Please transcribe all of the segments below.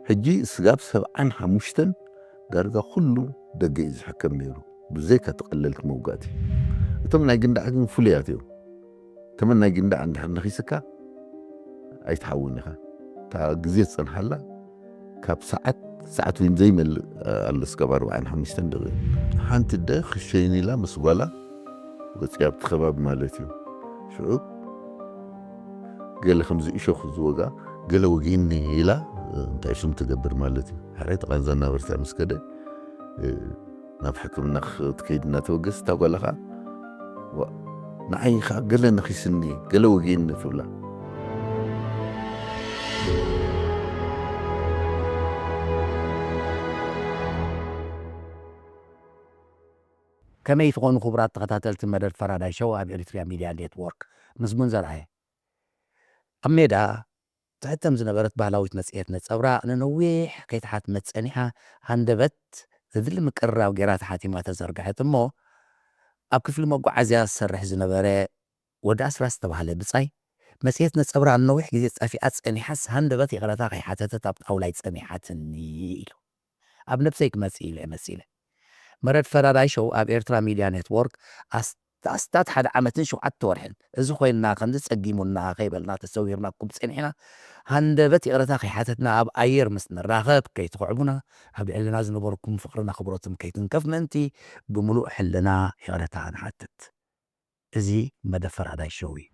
ሕጂ ስጋብ ሰብዓን ሓሙሽተን ዳርጋ ኩሉ ደገ እዩ ዝሕከም ነይሩ፣ ብዘይካ ተቐለልቲ መውጋእቲ። እቶም ናይ ግንዳዕ ግን ፍሉያት እዮም። ተመን ናይ ግንዳዕ እንድሕር ነኺስካ ኣይትሓውን ኢኻ። እታ ግዜ ትጸንሓላ ካብ ሰዓት ሰዓት እውን ዘይመልእ ኣሎ፣ ስጋብ ኣርባዓን ሓሙሽተን ደቂቕ። ሓንቲ ኣደ ክሸይን ኢላ ምስ ጓላ ወፂኣ ኣብቲ ከባቢ ማለት እዩ። ሽዑ ገለ ከምዚ እሾኽ ዝወጋ ገለ ወጊኒ ኢላ እንታይ ሽም ትገብር ማለት እዩ። ሕራይ ተቓንዛ እናበርትዐ ምስ ከደ ናብ ሕክምና ክትከይድ እናተበገስ እታ ጓላ ኸዓ ንዓይ ኸዓ ገለ ነኺስኒ ገለ ወጊኒ ትብላ። ከመይ ትኾኑ ክቡራት ተኸታተልቲ መደብ ፈራዳይ ሸው ኣብ ኤሪትርያ ሚድያ ኔትዎርክ? ምስጉን ዘርኣየ። ኣብ ሜዳ ትሕተም ዝነበረት ባህላዊት መጽሔት ነጸብራቕ ንነዊሕ ከይተሓትመት ጸኒሓ፣ ሃንደበት ዘድሊ ምቅርራብ ገይራ ተሓቲማ ተዘርግሐት እሞ፣ ኣብ ክፍሊ መጓዓዝያ ዝሰርሕ ዝነበረ ወዲ ኣስራ ዝተባህለ ብጻይ፣ መጽሔት ነጸብራቕ ንነዊሕ ግዜ ጠፊኣ ጸኒሓስ ሃንደበት ይቕረታ ከይሓተተት ኣብ ጣውላይ ጸኒሓትኒ ኢሉ። ኣብ ነብሰይ ክመጽእ ኢለ መሲለ። መረድ ፈራዳይ ሾው ኣብ ኤርትራ ሚድያ ኔትዎርክ ኣስታት ሓደ ዓመትን ሸውዓተ ወርሕን። እዚ ኮይንና ከምዚ ጸጊሙና ከይበልና ተሰዊርናኩም ጸኒሕና። ሃንደበት ይቕረታ ከይሓተትና ኣብ ኣየር ምስ ንራኸብ ከይትኽዕቡና፣ ኣብ ልዕልና ዝነበርኩም ፍቕርን ኣኽብሮትን ከይትንከፍ ምእንቲ ብምሉእ ሕልና ይቕረታ ንሓትት። እዚ መደብ ፈራዳይ ሾው እዩ።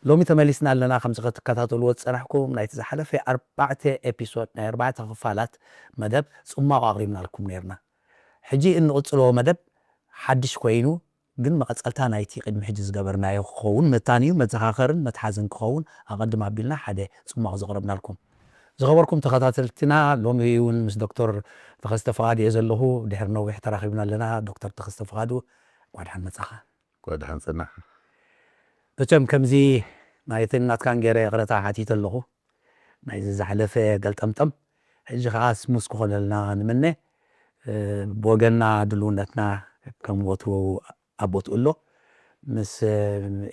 ሎሚ ተመሊስና ኣለና። ከምዚ ክትከታተልዎ ዝጸናሕኩም ናይቲ ዝሓለፈ ኣርባዕተ ኤፒሶድ ናይ ኣርባዕተ ክፋላት መደብ ጽማቑ ኣቕሪብናልኩም ነይርና። ሕጂ እንቕጽሎ መደብ ሓድሽ ኮይኑ ግን መቐጸልታ ናይቲ ቅድሚ ሕጂ ዝገበርናዮ ክኸውን መታን እዩ። መዘኻኸርን መትሓዝን ክኸውን ኣቐድም ኣቢልና ሓደ ጽማቕ ዘቕረብናልኩም። ዝኸበርኩም ተኸታተልትና ሎሚ እውን ምስ ዶክተር ተኸስተ ፍቓዱ እየ ዘለኹ። ድሕሪ ነዊሕ ተራኺብና ኣለና። ዶክተር ተኸስተ ፍቓዱ እንኳዕ ደሓን መጻኻ። እንኳዕ ደሓን ጸናሕ። መቸም ከምዚ ናይትን ናትካን ገይረ ይቕረታ ሓቲተ ኣለኹ። ናይዚ ዝሓለፈ ገልጠምጠም ሕጂ ከዓ ስሙስ ክኾነልና ንምነ። ብወገንና ድልውነትና ከም ወትሩ ኣብ ቦትኡ ኣሎ። ምስ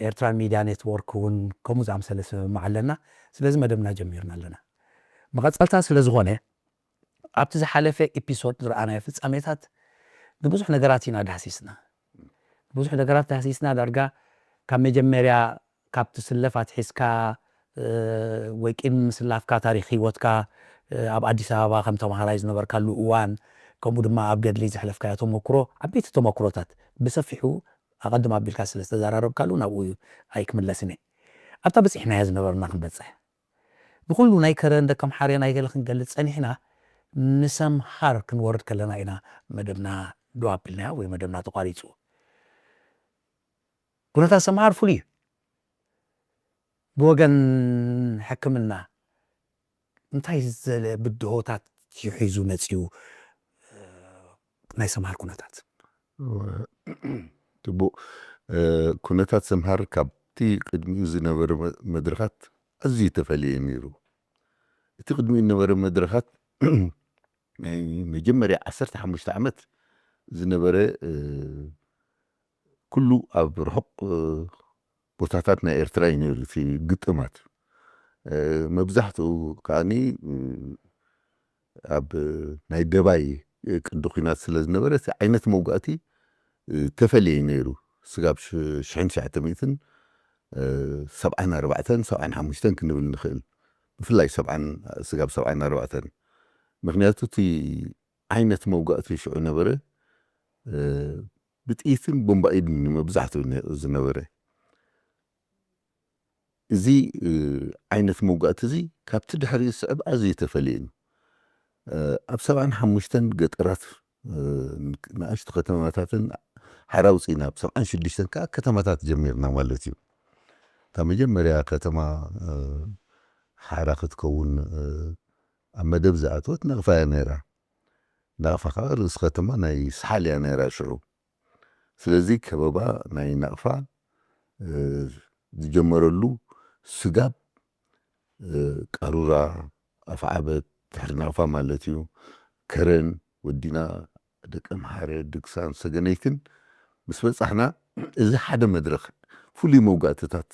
ኤርትራን ሚድያ ኔትዎርክ እውን ከምኡ ዝኣምሰለ ስምምዕ ኣለና። ስለዚ መደብና ጀሚርና ኣለና። መቐጸልታ ስለ ዝኾነ ኣብቲ ዝሓለፈ ኤፒሶድ ዝረኣናዮ ፍጻሜታት ንብዙሕ ነገራት ኢና ዳህሲስና። ንብዙሕ ነገራት ዳህሲስና ዳርጋ ካብ መጀመርያ ካብ ትስለፍ ኣትሒዝካ ወይ ቅድሚ ምስላፍካ ታሪኽ ህይወትካ ኣብ ኣዲስ ኣበባ ከም ተምሃራይ ዝነበርካሉ እዋን ከምኡ ድማ ኣብ ገድሊ ዘሕለፍካዮ ተመክሮ ዓበይቲ ተመክሮታት ብሰፊሑ ኣቐድም ኣቢልካ ስለ ዝተዘራረብካሉ ናብኡ ኣይክምለስን እየ። ኣብታ በጺሕናያ ዝነበርና ክንበጽሕ ንኹሉ ናይ ከረን ደቀምሓረ ናይ ገለ ክንገልጽ ጸኒሕና ንሰምሃር ክንወርድ ከለና ኢና መደብና ደው ኣቢልናዮ ወይ መደብና ተቋሪጹ። ኩነታት ሰምሃር ፍሉይ እዩ። ብወገን ሕክምና እንታይ ዘለ ብድሆታት እዩ ሒዙ መጺኡ ናይ ሰምሃር ኩነታት? ጽቡቕ። ኩነታት ሰምሃር ካብቲ ቅድሚኡ ዝነበረ መድረኻት ኣዝዩ ተፈልየ ነይሩ። እቲ ቅድሚኡ ዝነበረ መድረኻት ናይ መጀመርያ ዓሰርተ ሓሙሽተ ዓመት ዝነበረ ኩሉ ኣብ ርሑቕ ቦታታት ናይ ኤርትራ እዩ ነይሩ እቲ ግጥማት። መብዛሕትኡ ከዓኒ ኣብ ናይ ደባይ ቅዲ ኩናት ስለ ዝነበረ እቲ ዓይነት መውጋእቲ ተፈልየ እዩ ነይሩ። ስጋብ ሽሕን ትሽዓተ ሚእትን ሰብዓን ኣርባዕተን ሰብዓን ሓሙሽተን ክንብል ንኽእል። ብፍላይ ሰብዓን ስጋብ ሰብዓን ኣርባዕተን ምኽንያቱ እቲ ዓይነት መውጋእቲ ሽዑ ነበረ። ብጥይትን ቦምባኢድን መብዛሕትኡ ዝነበረ። እዚ ዓይነት መውጋእቲ እዚ ካብቲ ድሕሪ ዝስዕብ ኣዝዩ ተፈልየ እዩ። ኣብ ሰብዓን ሓሙሽተን ገጠራት ንኣሽቱ ከተማታትን ሓራ ውፅኢና ኣብ ሰብዓን ሽዱሽተን ከዓ ከተማታት ጀሚርና ማለት እዩ። እታ መጀመርያ ከተማ ሓራ ክትከውን ኣብ መደብ ዝኣተወት ናቕፋ እያ ነይራ። ናቕፋ ከዓ ርእሲ ከተማ ናይ ሰሓል እያ ነይራ ሽዑ። ስለዚ ከበባ ናይ ናቕፋ ዝጀመረሉ ስጋብ ቃሩራ፣ ኣፍዓበት፣ ድሕሪ ናቕፋ ማለት እዩ፣ ከረን፣ ወዲና፣ ደቀምሓረ፣ ድግሳን፣ ሰገነይትን ምስ በጻሕና፣ እዚ ሓደ መድረኽ ፍሉይ መውጋእትታት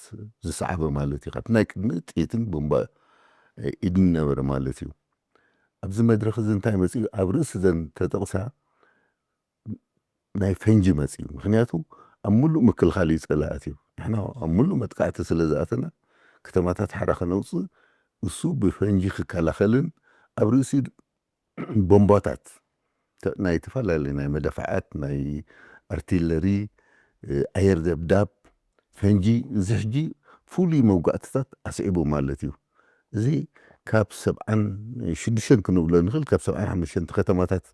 ዝሰዓበ ማለት እዩ። ካብቲ ናይ ቅድሚ ጥይትን ቦምባ ኢድን ነበረ ማለት እዩ። ኣብዚ መድረኽ እዚ እንታይ መጺኡ? ኣብ ርእሲ ዘን ተጠቕሳ ናይ ፈንጂ መጺኡ። ምኽንያቱ ኣብ ምሉእ ምክልኻል እዩ ጸላእት እዩ። ንሕና ኣብ ምሉእ መጥቃዕቲ ስለ ዝኣተና፣ ከተማታት ሓራ ከነውጽእ፣ እሱ ብፈንጂ ክከላኸልን ኣብ ርእሲ ቦምባታት፣ ተ-፣ ናይ ተፈላለዩ ናይ መደፍዓት፣ ናይ ኣርቲለሪ፣ እ፣ ኣየር ደብዳብ፣ ፈንጂ፣ እዚ ሕጂ ፍሉይ መውጋእትታት ኣስዒቡ ማለት እዩ። እዚ ካብ ሰብዓን ሽዱሽተን ክንብሎ ንኽእል፣ ካብ ሰብዓን ሓሙሽተን ከተማታት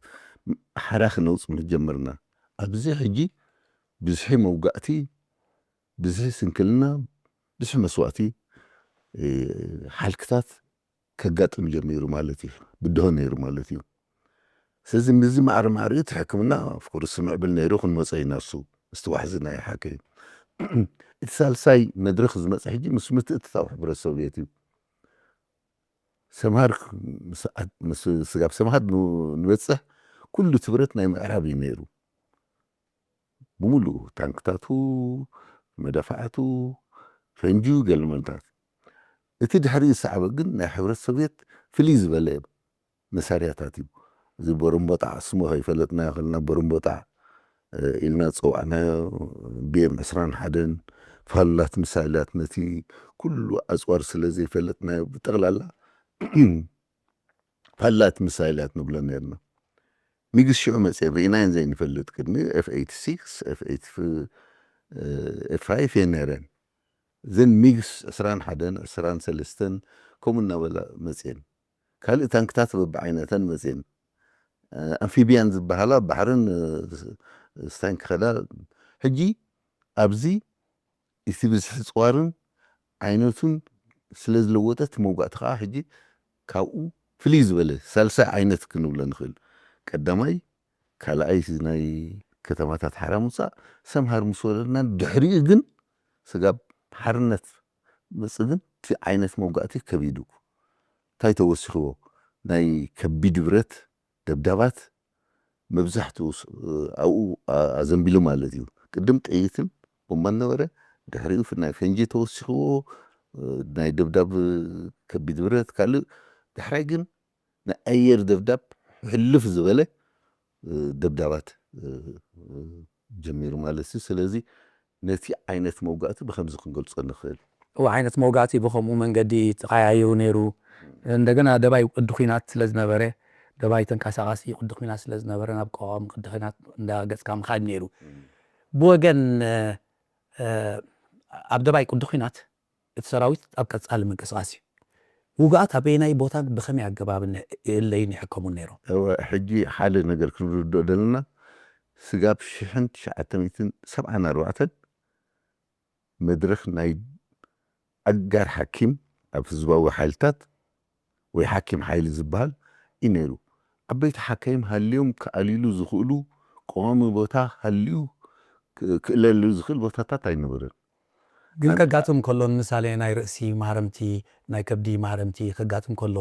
ሓራ ክነውጽእ ምስ ጀመርና፣ ኣብዚ ሕጂ ብዝሒ መውጋእቲ፣ ብዝሒ ስንክልና፣ ብዝሒ መስዋእቲ፣ እ፣ ሓልክታት ከጋጥም ጀሚሩ ማለት እዩ። ብድሆ ነይሩ ማለት እዩ። ስለዚ ምስዚ ማዕረ ማዕሪኡ እቲ ሕክምና፣ ኦፍኮርስ፣ ምዕብል ነይሩ፣ ክንመጾ ኢና እሱ፣ ምስቲ ዋሕዚ ናይ ሓኪም። እቲ ሳልሳይ መድረኽ ዝመጸ ሕጂ ምስ ምትእትታው ሕብረት ሶቭየት እዩ። ሰምሃር ምስ ኣት-፣ ምስ ስጋብ ሰምሃር ን-፣ ንበጽሕ ኩሉ እቲ ብረት ናይ ምዕራብ እዩ ነይሩ። ብምሉኡ ታንክታቱ፣ መደፍዓቱ፣ ፈንጂኡ፣ ገለመልታት። እቲ ድሕሪኡ ዝሰዓበ ግን ናይ ሕብረት ሶቭየት ፍልይ ዝበለ መሳርያታት እዩ። እዚ ቦረምቦጣዕ፣ ስሙ ከይፈለጥናዮ ከለና ቦረምቦጣዕ፣ እ፣ ኢልና ዝጸዋዕናዮ፣ ቢ ኤም ዕስራን ሓደን፣ ፋሉላት ሚሳይላት፣ ነቲ ኩሉ ኣጽዋር ስለ ዘይፈለጥናዮ ብጠቕላላ ፋሉላት ሚሳይላት ንብሎ ነርና። ሚግስ ሽዑ መጽየን ርኢናየን ዘይንፈልጥ፣ ቅድሚ ኤፍ ኤይቲ ሲክስ፣ ኤፍ ኤይቲ ፍ-፣ እ፣ ኤፍ ፋይቭ እየን ነረን። እዘን ሚግስ ዕስራን ሓደን፣ ዕስራን ሰለስተን ከምኡ እናበላ መጽየን። ካልእ ታንክታት በብዓይነተን መጽየን። እ፣ ኣምፊብያን ዝበሃላ ባሕርን፣ እ፣ ስታይን ክኸዳ። ሕጂ ኣብዚ እቲ ብዝሒ ጽዋርን ዓይነቱን ስለ ዝለወጠ፣ እቲ መውጋእቲ ከኣ ሕጂ ካብኡ ፍልይ ዝበለ ሳልሳይ ዓይነት ክንብሎ ንኽእል። ቀዳማይ፣ ካልኣይ ናይ ከተማታት ሓራ ምውጻእ፣ ሰምሃር ምስ ወረድና፣ ድሕሪኡ ግን ስጋብ ሓርነት ምጽእ ግን እቲ ዓይነት መውጋእቲ ከቢዱ። እንታይ ተወሲኽዎ? ናይ ከቢድ ብረት ደብዳባት መብዛሕትኡ ስ-፣ ኣብኡ ኣ-፣ ኣዘንቢሉ ማለት እዩ። ቅድም ጥይትን ቦምባን ነበረ፣ ድሕሪኡ ፍ-፣ ናይ ፈንጂ ተወሲኽዎ፣ እ፣ ናይ ደብዳብ ከቢድ ብረት፣ ካልእ። ዳሕራይ ግን ናይ ኣየር ደብዳብ ሕልፍ ዝበለ፣ እ፣ ደብዳባት፣ እ፣ እ፣ ጀሚሩ ማለት እዩ። ስለዚ ነቲ ዓይነት መውጋእቲ ብኸምዚ ክንገልጾ ንኽእል። እዎ፣ ዓይነት መውጋእቲ ብኸምኡ መንገዲ ተቐያይሩ ነይሩ። እንደገና ደባይ ቅዲ ኲናት ስለ ዝነበረ፣ ደባይ ተንቀሳቓሲ ቅዲ ኲናት ስለ ዝነበረ፣ ናብ ቀዋሚ ቅዲ ኲናት እንዳ ገጽካ ምኻድ ነይሩ። እም። ብወገን፣ እ፣ ኣብ ደባይ ቅዲ ኲናት እቲ ሰራዊት ኣብ ቀጻሊ ምንቅስቓስ እዩ። ውጉኣት ኣበየናይ ቦታን ብኸመይ ኣገባብን ይእለዩን ይሕከሙን ነይሮም? እወ፣ ሕጂ ሓደ ነገር ክንርድኦ ዘለና፣ ስጋብ ሽሕን ትሽዓተ ሚእትን ሰብዓን ኣርባዕተን መድረኽ ናይ ኣጋር ሓኪም ኣብ ህዝባዊ ሓይልታት ወይ ሓኪም ሓይሊ ዝበሃል እዩ ነይሩ። ዓበይቲ ሓካይም ሃልዮም ክኣልይሉ ዝኽእሉ፣ ቀዋሚ ቦታ ሃልዩ ክ-፣ ክእለሉ ዝኽእል ቦታታት ኣይነበረን። ግን ኣን-፣ ከጋጥም ከሎ፣ ንምሳሌ ናይ ርእሲ ማህረምቲ፣ ናይ ከብዲ ማህረምቲ ከጋጥም ከሎ፣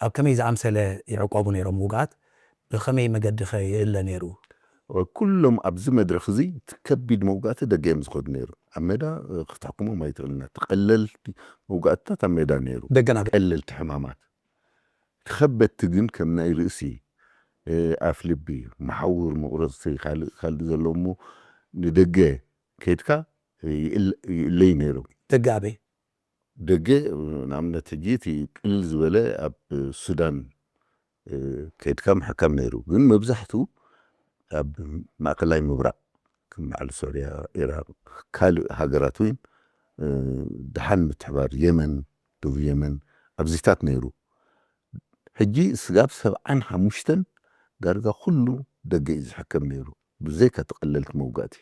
ኣብ ከመይ ዝኣምሰለ ይዕቆቡ ነይሮም ውግኣት? ብኸመይ መገዲ ኸ ይእለ ነይሩ? ኩሎም ኣብዚ መድረኽ እዚ እቲ ከቢድ መውጋእቲ ደገ እዮም ዝኸዱ ነይሩ። ኣብ ሜዳ፣ እ፣ ክትሕክሞም ኣይትኽእልን። እቲ ቀለልቲ መውጋእትታት ኣብ ሜዳ ነይሩ። ደገና ቀለልቲ ሕማማት። ከበድቲ ግን ከም ናይ ርእሲ፣ እ፣ ኣፍ ልቢ፣ መሓውር፣ መቑረጽቲ፣ ካልእ፣ ካልእ ዘሎ እሞ ንደገ ከይድካ ይእል-፣ ይእለዩ ነይሮም። ደገ ኣበይ? ደገ፣ ንኣብነት፣ ሕጂ እቲ ቅልል ዝበለ ኣብ ሱዳን፣ እ፣ ከይድካ ምሕካም ነይሩ። ግን መብዛሕትኡ ኣብ ማእከላይ ምብራቕ፣ ከም በዓል ሶርያ፣ ኢራቕ፣ ካልእ ሃገራት እውን፣ እ፣ ደሓን ምትሕባር፣ የመን፣ ደቡብ የመን፣ ኣብዚታት ነይሩ። ሕጂ ስጋብ ሰብዓን ሓሙሽተን ዳርጋ ኩሉ ደገ እዩ ዝሕከም ነይሩ፣ ብዘይካ ተቐለልቲ መውጋእቲ።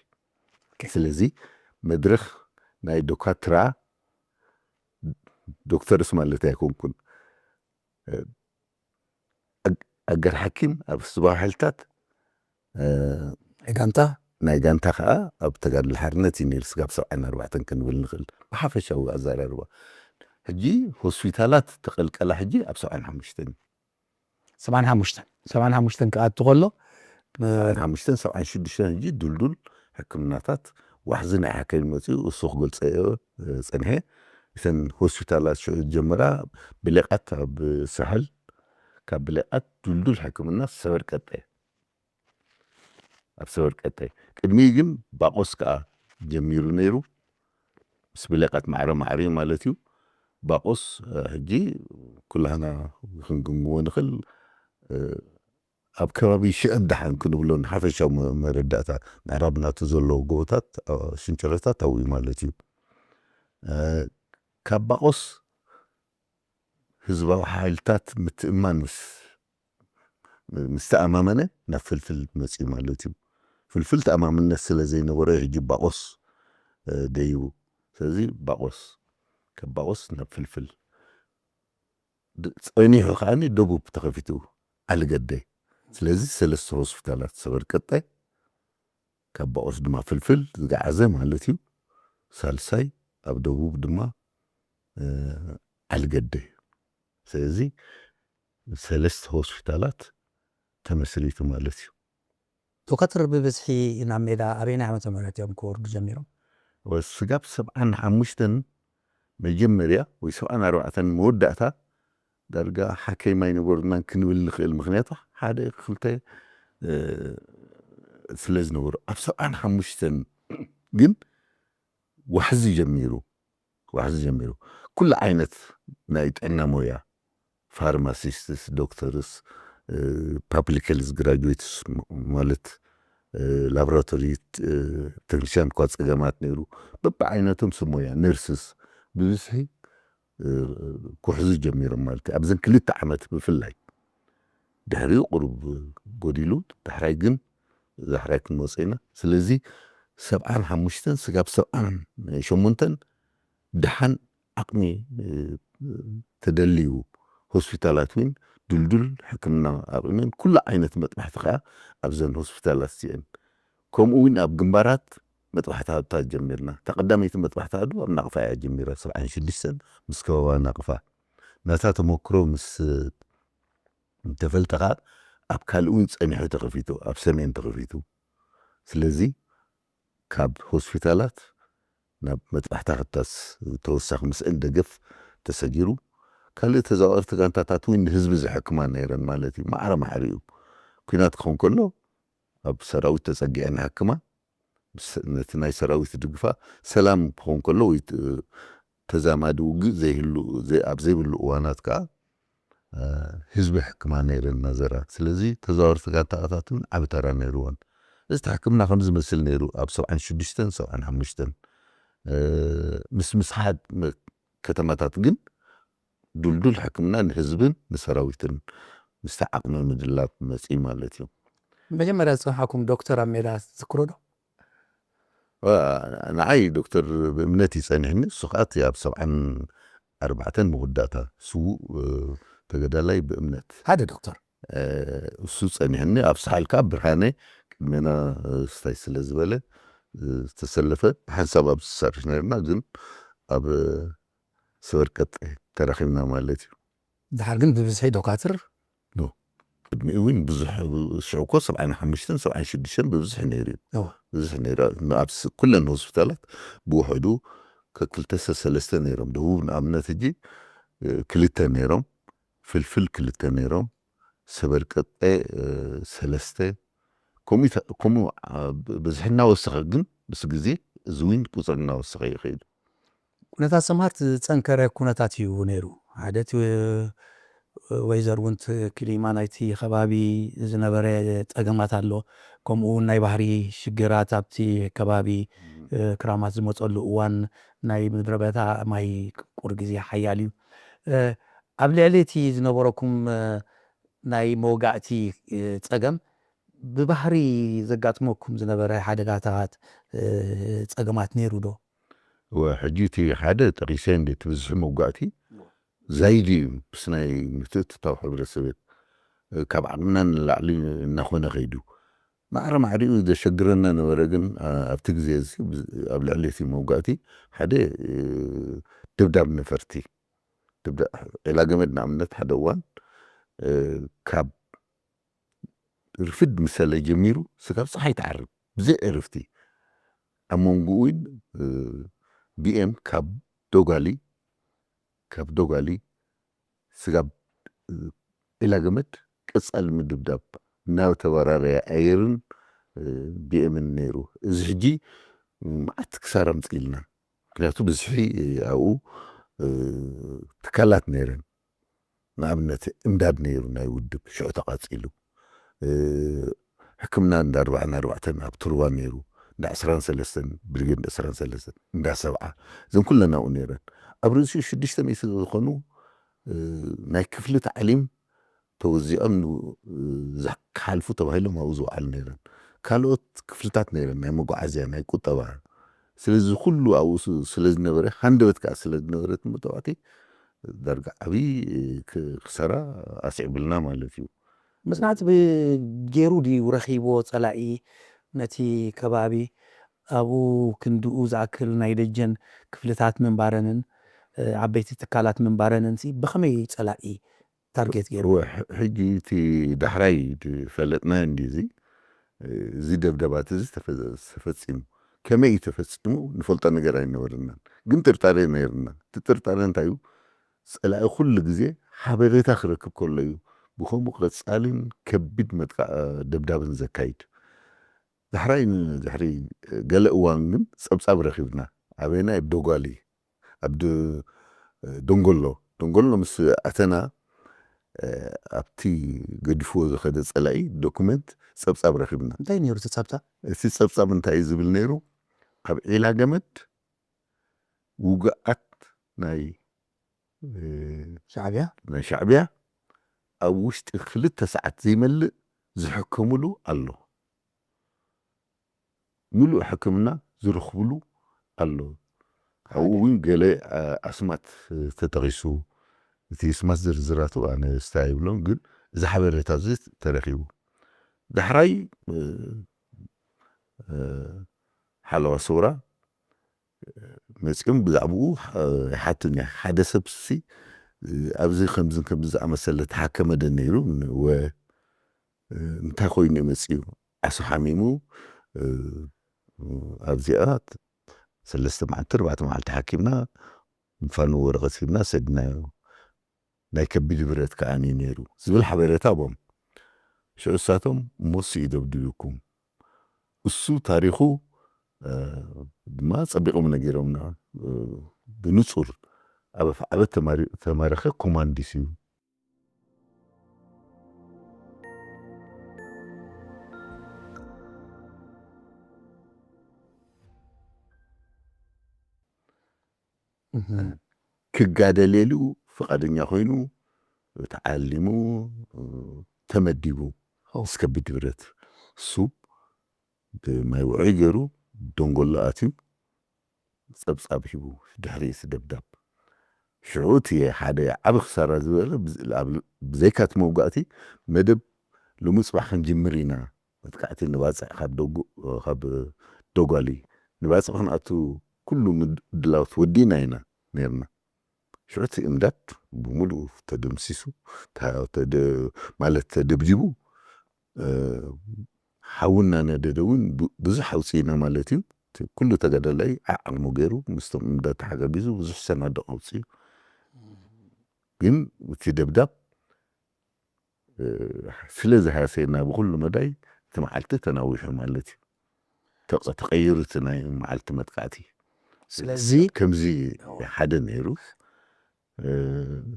ኦኬ። ስለዚ መድረኽ ናይ ዶካትራ፣ ዶክተርስ ማለት ኣይኮንኩን፣ እ፣ ኣግ-፣ ኣገር ሓኪም ኣብ ህዝባዊ ሓይልታት፣ እ፣ ናይ ጋንታ? ናይ ጋንታ ከኣ ኣብ ተጋድሎ ሓርነት እዩ ነይሩ፣ ስጋብ ሰብዓን ኣርባዕተን ክንብል ንኽእል። ብሓፈሻዊ ኣዘራርባ፣ ሕጂ ሆስፒታላት ተቐልቀላ፣ ሕጂ ኣብ ሰብዓን ሓሙሽተን እዩ። ሰብዓን ሓሙሽተን፣ ሰብዓን ሓሙሽተን ክኣቱ ከሎ፣ እ፣ ሰብዓን ሓሙሽተን፣ ሰብዓን ሽዱሽተን፣ ሕጂ ድልዱል ሕክምናታት ዋሕዚ ናይ ሓካይም መፅኡ እሱ ክገልፀ እየ ፀንሐ። እተን ሆስፒታላት ሽዑ ዝጀመራ ብሌቃት ኣብ ሳሕል፣ ካብ ብሌቃት ድልዱል ሕክምና ሰበር ቀጠ ኣብ ሰበር ቀጠ ቅድሚ ግን ባቆስ ከዓ ጀሚሩ ነይሩ። ምስ ብሌቃት ማዕረ ማዕሪ ማለት እዩ። ባቆስ ሕጂ ኩላህና ክንግምግሞ ንኽእል። ኣብ ከባቢ ሽዕብ ደሓን ክንብሎ ንሓፈሻዊ መረዳእታ ምዕራብ ናቱ ዘለዎ ጎቦታት ሽንጨረታት ኣብኡ ማለት እዩ። ካብ ባቆስ ህዝባዊ ሓይልታት ምትእማን ምስ ምስ ተኣማመነ ናብ ፍልፍል መፅዩ ማለት እዩ። ፍልፍል ተኣማምነት ስለ ዘይነበሮ ሕጂ ባቆስ ደይቡ። ስለዚ ባቆስ ካብ ባቆስ ናብ ፍልፍል ጸኒሑ ከዓኒ ደቡብ ተኸፊቱ ኣልገደ። ስለዚ ሰለስተ ሆስፒታላት ሰበር ቀጣይ ካብ ባቆስ ድማ ፍልፍል ዝገዓዘ ማለት እዩ። ሳልሳይ ኣብ ደቡብ ድማ ኣልገደ። ስለዚ ሰለስተ ሆስፒታላት ተመስሪቱ ማለት እዩ። ዶካትር ብብዝሒ ናብ ሜዳ ኣበየናይ ዓመተ ምህረት እዮም ክወርዱ ጀሚሮም? ስጋብ ሰብዓን ሓሙሽተን መጀመርያ ወይ ሰብዓን ኣርባዕተን መወዳእታ ዳርጋ ሓከይም ኣይነበሩናን ክንብል ንኽእል። ምኽንያቱ ሓደ ክልተ ስለ ዝነበሩ ኣብ ሰብዓን ሓሙሽተን ግን ዋሕዚ ጀሚሩ ዋሕዚ ጀሚሩ ኩሉ ዓይነት ናይ ጥዕና ሞያ ፋርማሲስትስ፣ ዶክተርስ፣ ፓብሊክ ሄልዝ ግራጁዌትስ ማለት ላቦራቶሪ ቴክኒሽያን እኳ ፀገማት ነይሩ። በብዓይነቶም ሰብ ሞያ ነርስስ ብብዝሒ ክውሕዙ ጀሚሮም ማለት እዩ። ኣብዘን ክልተ ዓመት ብፍላይ ድሕሪኡ ቁሩብ ጎዲሉ ዳሕራይ ግን ዳሕራይ ክንመፅእ ኢና። ስለዚ ሰብዓን ሓሙሽተን ስጋብ ሰብዓን ሸሞንተን ደሓን ዓቕሚ ተደልዩ ሆስፒታላት እውን ድልዱል ሕክምና ኣቕሚን ኩሉ ዓይነት መጥባሕቲ ከዓ ኣብዘን ሆስፒታላት እዚአን ከምኡ እውን ኣብ ግንባራት መጥባሕታታት ጀሚርና። ተቐዳመይቲ መጥባሕታ ዱ ኣብ ናቕፋ እያ ጀሚራ ሰብዓን ሽዱሽተን ምስ ከባባ ናቕፋ ናታ ተመክሮ ምስ ተፈልጠ ከዓ ኣብ ካልእ እውን ፀኒሑ ተኸፊቱ ኣብ ሰሜን ተኸፊቱ። ስለዚ ካብ ሆስፒታላት ናብ መጥባሕታ ክታስ ተወሳኺ ምስእን ደገፍ ተሰጊሩ ካልእ ተዛዋርቲ ጋንታታት እውን ንህዝቢ ዝሕክማ ነይረን ማለት እዩ። ማዕረ ማዕሪኡ ኩናት ክኸውን ከሎ ኣብ ሰራዊት ተፀጊዐን ይሕክማ ነቲ ናይ ሰራዊት ድግፋ ሰላም ክኸውን ከሎ ወይ ተዛማዲ ውግእ ዘይህሉ ኣብ ዘይብሉ እዋናት ከዓ ህዝቢ ሕክማ ነይረን ናዘራ። ስለዚ ተዛወርቲ ጋንታታት እውን ዓብ ተራ ነይርዎን። እዚ ሕክምና ከም ዝመስል ነይሩ ኣብ ሰብዓን ሽዱሽተን ሰብዓን ሓሙሽተን ምስ ምስሓት ከተማታት ግን ዱልዱል ሕክምና ንህዝብን ንሰራዊትን ምስቲ ዓቕሚ ምድላብ መፅኢ ማለት እዩ። መጀመርያ ዝፅንሓኩም ዶክተር ኣብ ሜዳ ትዝክሮ ዶ? ንዓይ ዶክተር ብእምነት ይፀኒሕኒ። እሱ ከዓ እቲ ኣብ ሰብዓን ኣርባዕተን መወዳእታ ስዉእ ተገዳላይ ብእምነት ሓደ ዶክተር እሱ ፀኒሕኒ። ኣብ ሳሕል ከዓ ብርሃነ ቅድሜና ስታይ ስለ ዝበለ ዝተሰለፈ ሓንሳብ ኣብ ዝሰርሕ ነርና፣ ግን ኣብ ሰበር ቀጠ ተራኺብና ማለት እዩ። ድሓር ግን ብብዝሒ ዶካትር ቅድሚኡ እውን ብዙሕ ሽዑ እኮ ሰብዓን ሓሙሽተን ሰብዓን ሽዱሽተን ብብዝሒ ነይሩ እዩ። ብዙሕ ነይሩ ኣብ ኩለን ሆስፒታላት ብውሕዱ ከክልተ ሰለስተ ነይሮም። ደቡብ ንኣብነት ሕጂ ክልተ ነይሮም፣ ፍልፍል ክልተ ነይሮም፣ ሰበር ቀጠ ሰለስተ ከምኡ ከምኡ ብዝሒ እናወሰኸ ግን ምስ ግዜ እዚ እውን ቁፅሪ እናወሰኸ ይኸይዱ። ኩነታት ሰምሃር ዝፀንከረ ኩነታት እዩ ነይሩ። ሓደ እቲ ወይዘር እውን ክሊማ ናይቲ ከባቢ ዝነበረ ፀገማት ኣሎ። ከምኡ እውን ናይ ባህሪ ሽግራት ኣብቲ ከባቢ ክራማት ዝመፀሉ እዋን ናይ ምድረ በዳ ማይ ቁር ግዜ ሓያል እዩ። ኣብ ልዕሊ እቲ ዝነበረኩም ናይ መወጋእቲ ፀገም ብባህሪ ዘጋጥመኩም ዝነበረ ሓደጋታት ፀገማት ነይሩ ዶ? ሕጂ እቲ ሓደ ጠቂሰ እንደ ትብዝሒ መውጋእቲ ዛይድ እዩ ምስ ናይ ምትእትታው ሕብረተሰብ ካብ ዓቕምና ንላዕሊ እናኾነ ከይዱ ማዕረ ማዕሪኡ ዘሸግረና ነበረ። ግን ኣብቲ ግዜ እዚ ኣብ ልዕሊ እቲ መውጋእቲ ሓደ ደብዳብ ነፈርቲ ዒላ ገመድ ንኣብነት ሓደ እዋን ካብ ርፍድ ምሰለ ጀሚሩ ስጋብ ፀሓይ ትዓርብ ብዘይ ዕርፍቲ ኣብ መንጎኡ እውን ቢኤም ካብ ዶጋሊ ካብ ዶጋሊ ስጋብ ዒላ ገመድ ቀጻሊ ምድብዳብ እናተበራረየ ኣየርን ቢኤምን ነይሩ። እዚ ሕጂ መዓት ክሳራ ምፅኢልና። ምክንያቱ ብዝሒ ኣብኡ ትካላት ነይረን። ንኣብነት እምዳድ ነይሩ ናይ ውድብ ሽዑ ተቓጺሉ። ሕክምና እንዳ ኣርባዕን ኣርባዕተን ኣብ ቱርባ ነይሩ፣ እንዳ ዕስራን ሰለስተን ብርጌድ እንዳ ዕስራን ሰለስተን እንዳ ሰብዓ እዘን ኩለን ኣብኡ ነይረን። ኣብ ርእሲኡ ሽዱሽተ ሚእቲ ዝኾኑ ናይ ክፍሊ ታዕሊም ተወዚዖም ክሓልፉ ተባሂሎም ኣብኡ ዝወዓሉ ነይረን። ካልኦት ክፍልታት ነይረን፣ ናይ መጓዓዝያ፣ ናይ ቁጠባ። ስለዚ ኩሉ ኣብኡ ስለ ዝነበረ፣ ሃንደበት ከዓ ስለ ዝነበረት መተባዕቲ ዳርጋ ዓብዪ ክሳራ ኣስዒብልና ማለት እዩ። መጽናዕቲ ብገይሩ ድዩ ረኺብዎ ጸላኢ ነቲ ከባቢ? ኣብኡ ክንድኡ ዝኣክል ናይ ደጀን ክፍልታት ምንባረንን ዓበይቲ ትካላት ምንባረንን ብኸመይ ጸላኢ ታርጌት ገይሩ? ሕጂ እቲ ዳሕራይ ዝፈለጥናዮ እንዲ እዚ እዚ ደብደባት እዚ ተፈጺሙ ከመይ እዩ ተፈጺሙ ንፈልጦ ነገር ኣይነበረናን። ግን ጥርጣሬ ነይርና። እቲ ጥርጣሬ እንታይ እዩ? ጸላኢ ኩሉ ግዜ ሓበሬታ ክረክብ ከሎ እዩ ብከምኡ ቀጻልን ከቢድ መጥቃዕ ደብዳብን ዘካይድ። ዳሕራይ ድሕሪ ገለ እዋን ግን ጸብጻብ ረኺብና። ኣበየናይ? ኣብ ዶጓሊ፣ ኣብ ደንጎሎ። ደንጎሎ ምስ ኣተና ኣብቲ ገዲፍዎ ዝኸደ ጸላኢ ዶኩመንት ጸብጻብ ረኺብና። እንታይ ነይሩ እቲ ጸብጻብ? እቲ ጸብጻብ እንታይ እዩ ዝብል ነይሩ? ኣብ ዒላ ገመድ ውግኣት ናይ ሻዕብያ ናይ ሻዕብያ ኣብ ውሽጢ ክልተ ሰዓት ዘይመልእ ዝሕከምሉ ኣሎ። ምሉእ ሕክምና ዝረኽብሉ ኣሎ። ኣብኡ እውን ገለ ኣስማት ተጠቒሱ። እቲ ስማት ዝርዝራቱ ኣነ ስታይ ይብሎም፣ ግን እዚ ሓበሬታ እዚ ተረኺቡ። ዳሕራይ ሓለዋ ሰውራ መፂኦም ብዛዕባኡ ይሓቱኒ። ሓደ ሰብ ሲ ኣብዚ ከምዚ ከምዚ ዝኣመሰለ ተሓከመ ደ ነይሩ ወ እንታይ ኮይኑ መፂኡ? ዓሶ ሓሚሙ ኣብዚኣ ሰለስተ መዓልቲ ኣርባዕተ መዓልቲ ሓኪምና ምፋኑ ወረቐት ሂብና ሰድናዮ። ናይ ከቢድ ብረት ከዓኒ ነይሩ ዝብል ሓበሬታ ቦም ሽዑ እሳቶም እሞሱ ይደብድብኩም እሱ ታሪኹ ድማ ጸቢቖም ነጊሮምና። ብንጹር ኣብ ኣፍዓበት ተማረኸ ኮማንዲስ እዩ። ክጋደለሉ ፍቓደኛ ኮይኑ ተዓሊሙ ተመዲቡ እስከ ብድብረት እሱ ብማይ ውዑይ ገይሩ ደንጎሎ ኣትዩ ጸብጻብ ሂቡ ድሕሪ እቲ ደብዳብ ሽዑ እቲ ሓደ ዓቢ ክሳራ ዝበለ ብዘይካ እቲ መውጋእቲ መደብ ሎሚ ጽባሕ ክንጅምር ኢና መጥቃዕቲ ንባጽዕ ካብ ዶጓሊ ንባጽዕ ክንኣቱ ኩሉ ምድላውት ወዲና ኢና ነርና። ሽዑ እቲ እምዳድ ብምሉኡ ተደምሲሱ ማለት ተደብዲቡ ሓውና ነደደ እውን ብዙሕ ኣውፅእና ማለት እዩ። ኩሉ ተጋዳላይ ዓቕሙ ገይሩ ምስቶም እምዳድ ተሓጋጊዙ ብዙሕ ሰናድቕ ኣውፅኡ። ግን እቲ ደብዳብ ስለ ዝሃሰየና ብኩሉ መዳይ እቲ መዓልቲ ተናዊሑ ማለት እዩ። ተቐይሩ እቲ ናይ መዓልቲ መጥቃዕቲ። ስለዚ ከምዚ ሓደ ነይሩ።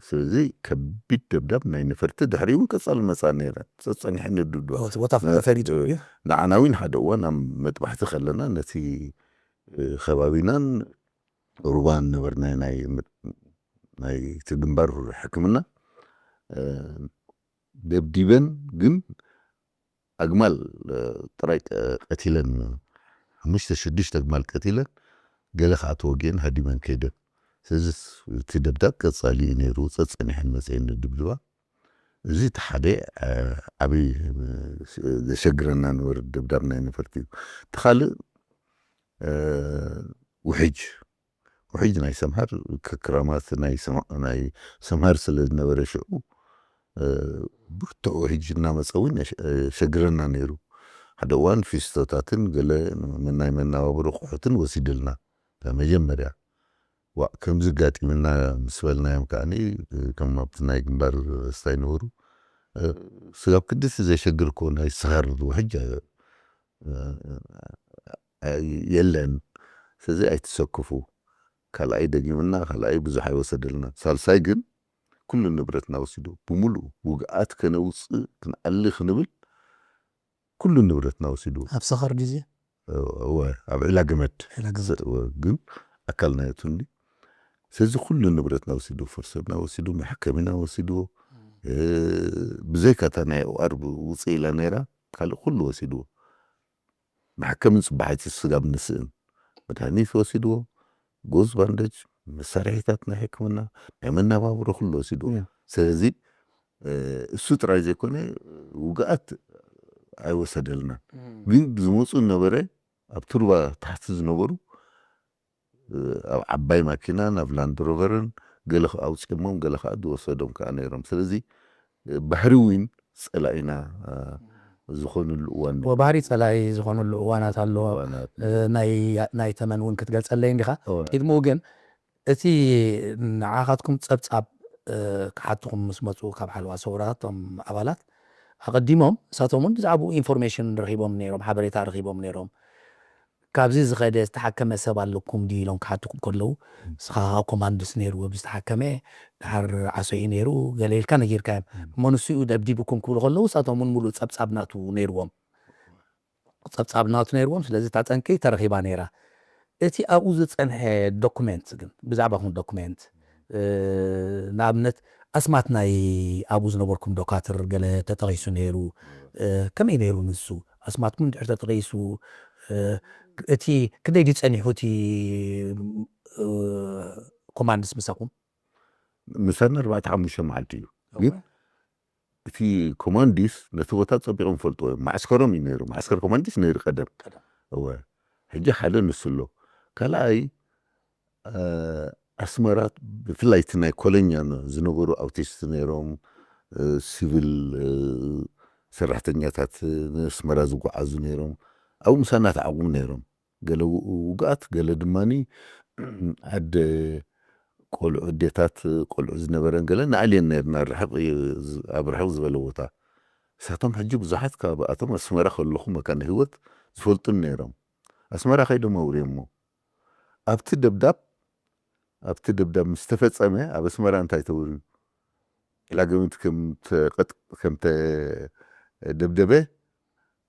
ስለዚ ከቢድ ደብዳብ ናይ ነፈርቲ ድሕሪኡ እውን ቀጻሊ መጻ ነይረ። ጸጸኒሐኒ ድብድባ። ቦታ ፈሪጡ እዩ። ንዓና እውን ሓደ እዋን ኣብ መጥባሕቲ ከለና ነቲ ከባቢናን ሩባን ነበርና ናይቲ ግንባር ሕክምና ደብዲበን ግን ኣግማል ጥራይ ቀቲለን ሓሙሽተ ሽዱሽተ ኣግማል ቀቲለን ገለ ከዓ ተወጊአን ሃዲመን ከይደን። ስለዚ እቲ ደብዳብ ቀጻሊ እዩ ነይሩ። ጸጸኒሐን መፅአን ድብድባ። እዚ እቲ ሓደ ዓብዪ ዘሸግረና ነበረ ደብዳብ ናይ ነፈርቲ እዩ። እቲ ካልእ ውሕጅ ውሕጅ ናይ ሰምሃር ክክራማት ናይ ሰምሃር ስለ ዝነበረ ሽዑ ብርቱዕ ውሕጅ እናመፀ እውን ሸግረና ነይሩ። ሓደ እዋን ፊስቶታትን ገለ ናይ መናባብሮ ኣቑሑትን ወሲድልና። እታ መጀመርያ ዋእ ከምዚ ኣጋጢምና ምስ በልናዮም ከዓኒ፣ ከም ኣብቲ ናይ ግንባር ስታይ ነበሩ፣ ስጋብ ክንድዚ ዘሸግር እኮ ናይ ስኻር ውሕጅ የለን። ስለዚ ኣይትሰክፉ። ካልኣይ ደጊምና፣ ካልኣይ ብዙሕ ኣይወሰደልና። ሳልሳይ ግን ኩሉ ንብረትና ወሲዱ፣ ብምሉኡ ውግኣት ከነውፅእ ክንኣሊ ክንብል ኩሉ ንብረትና ወሲዱ። ኣብ ሰኸር ግዜ እወ፣ ኣብ ዕላ ገመድ ዕላ ገመድ። እወ፣ ግን ኣካልና የቱኒ። ስለዚ ኩሉ ንብረትና ወሲዱ፣ ፈርሰብና ወሲዱ፣ መሐከሚና ወሲድዎ። እ፣ ብዘይካ እታ ናይ ኦኣር ውፅእ ኢላ ነይራ፣ ካልእ ኩሉ ወሲድዎ። መሐከምን ፅባሒቲ ስጋብ ንስእን መድሃኒት ወሲድዎ፣ ጎዝ ባንደጅ፣ መሳርሒታት ናይ ሕክምና፣ ናይ መነባብሮ ኩሉ ወሲድዎ። እያ። ስለዚ እ፣ እሱ ጥራይ ዘይኮነ ውግኣት ኣይወሰደልናን። ግን ዝመፁ ነበረ ኣብ ቱርባ ታሕቲ ዝነበሩ፣ እ፣ ኣብ ዓባይ ማኪናን ኣብ ላንድ ሮቨርን ገለ ኣውፅኦሞም፣ ገለ ከዓ ዝወሰዶም ከዓ ነይሮም። ስለዚ እ፣ ባህሪ እውን ፀላኢና እ፣ ዝኾኑሉ እዋን ነይሩ። ወባህሪ ጸላኢ ዝኾኑሉ እዋናት ኣሎ። እዋናት እ፣ ናይ ናይ ተመን እውን ክትገልጸለይ እንዲኻ። እወ። ቅድሚኡ ግን እቲ ንዓኻትኩም ጸብጻብ እ፣ ክሓትኹም ምስ መጹ ካብ ሓለዋ ሰውራ እቶም ኣባላት ኣቐዲሞም ንሳቶም እውን ብዛዕባኡ ኢንፎርሜሽን ረኺቦም ነይሮም፣ ሓበሬታ ረኺቦም ነይሮም። ካብዚ ዝኸደ ዝተሓከመ ሰብ ኣለኩም ድዩ ኢሎም ክሓትኹም ከለዉ ንስኻ ኮማንድስ ነይሩ ዝተሓከመ ድሓር ዓሶ እዩ ነይሩ ገለ ኢልካ ነጊርካዮም። እሞ ንሱ እዩ ደብዲቡኩም ክብሉ ከለዉ ንሳቶም እውን ሙሉእ ጸብጻብ ናቱ ነይርዎም። ጸብጻብ ናቱ ነይርዎም። ስለዚ እታ ጠንቂ ተረኺባ ነይራ። እቲ ኣብኡ ዝጸንሐ ዶኩሜንት ግን ብዛዕባኹም ዶኩሜንት እ፣ ንኣብነት ኣስማት ናይ ኣብኡ ዝነበርኩም ዶካትር ገለ ተጠቒሱ ነይሩ። እ፣ ከመይ ነይሩ ንሱ? ኣስማትኩም እንድሕር ተጠቒሱ እ፣ እቲ ክንደይ ድዩ ጸኒሑ እቲ እ፣ ኮማንድስ ምሳኹም? ምሳና ኣርባዕተ ሓሙሽተ መዓልቲ እዩ። ግን እቲ ኮማንዲስ ነቲ ቦታ ጸቢቖም ፈልጥዎ እዮም። ማዕስከሮም እዩ ነይሩ። ማዕስከር ኮማንዲስ ነይሩ ቀደም። ቀደም። እወ። ሕጂ ሓደ ንሱ ኣሎ። ካልኣይ እ፣ ኣስመራ ብፍላይ እቲ ናይ ኮሎኛ ነ- ዝነበሩ ኣውቲስት ነይሮም፣ እ፣ ሲቪል እ፣ ሰራሕተኛታት ንኣስመራ ዝጓዓዙ ነይሮም። ኣብኡ ምሳና ተዓቑቡ ነይሮም። ገለ ው- ውግኣት፣ ገለ ድማኒ ኣደ ቆልዑ፣ ኣዴታት ቆልዑ ዝነበረን ገለ ንኣልየን ነርና ርሕቕ እ፣ ዝ- ኣብ ርሕቕ ዝበለ ቦታ። እሳቶም ሕጂ ብዙሓት ካብኣቶም ኣስመራ ከለኹ መካነ ህይወት ዝፈልጡን ነይሮም። ኣስመራ ከይዶም ኣውርዮሞ። ኣብቲ ደብዳብ ኣብቲ ደብዳብ ምስ ተፈጸመ ኣብ ኣስመራ እንታይ ተወርዩ? ዕላገምት ከም ተቐጥ- ከም ተደብደበ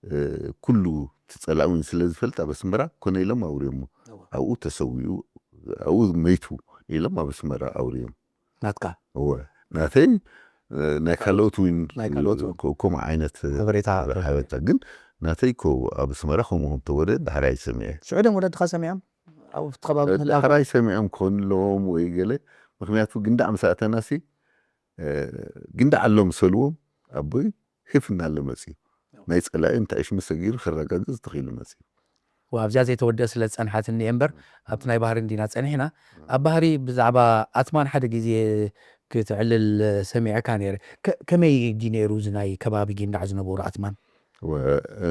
እ፣ ኩሉ እቲ ጸላእውን ስለ ዝፈልጥ ኣብ ኣስመራ ኮነ ኢሎም ኣውርዮሞ። እወ። ኣብኡ ተሰዊኡ፣ ኣብኡ መይቱ ኢሎም ኣብ ኣስመራ ኣውርዮም። ናትካ እወ፣ ናተይ እ፣ ናይ ካልኦት እውን ናይ ካልኦት እውን። ኮ- ከምኡ ዓይነት እ፣ ሓበሬታ ሓበሬታ ግን ናተይ ኮ ኣብ ኣስመራ ከምኡ ከም ተወረ ዳሕራይ ሰሚዐ። ሽዑ ደም ወለድኻ ሰሚዖም ኣብቲ ከባቢ ምህላውካ? ዳሕራይ ሰሚዖም ክኾኑ ኣለዎም ወይ ገለ፣ ምክንያቱ ግንዳዕ ምስ ኣተናሲ እ፣ ግንዳዕ ኣሎ ምሰልዎም ኣቦይ ሂፍ እናለ መፅዩ ናይ ፀላኢ እንታይ ሽሙ ሰጊሩ ክረጋግፅ ተኽኢሉ መፅዩ። ኣብዚኣ ዘይተወደአ ስለ ዝጸንሓትኒ እየ እምበር ኣብቲ ናይ ባህሪ እንዲና ጸኒሕና። ኣብ ባህሪ ብዛዕባ ኣትማን ሓደ ግዜ ክትዕልል ሰሚዐካ ነይረ። ከ- ከመይ ድዩ ነይሩ እዚ ናይ ከባቢ ጊንዳዕ ዝነበሩ ኣትማን? ወ- እ፣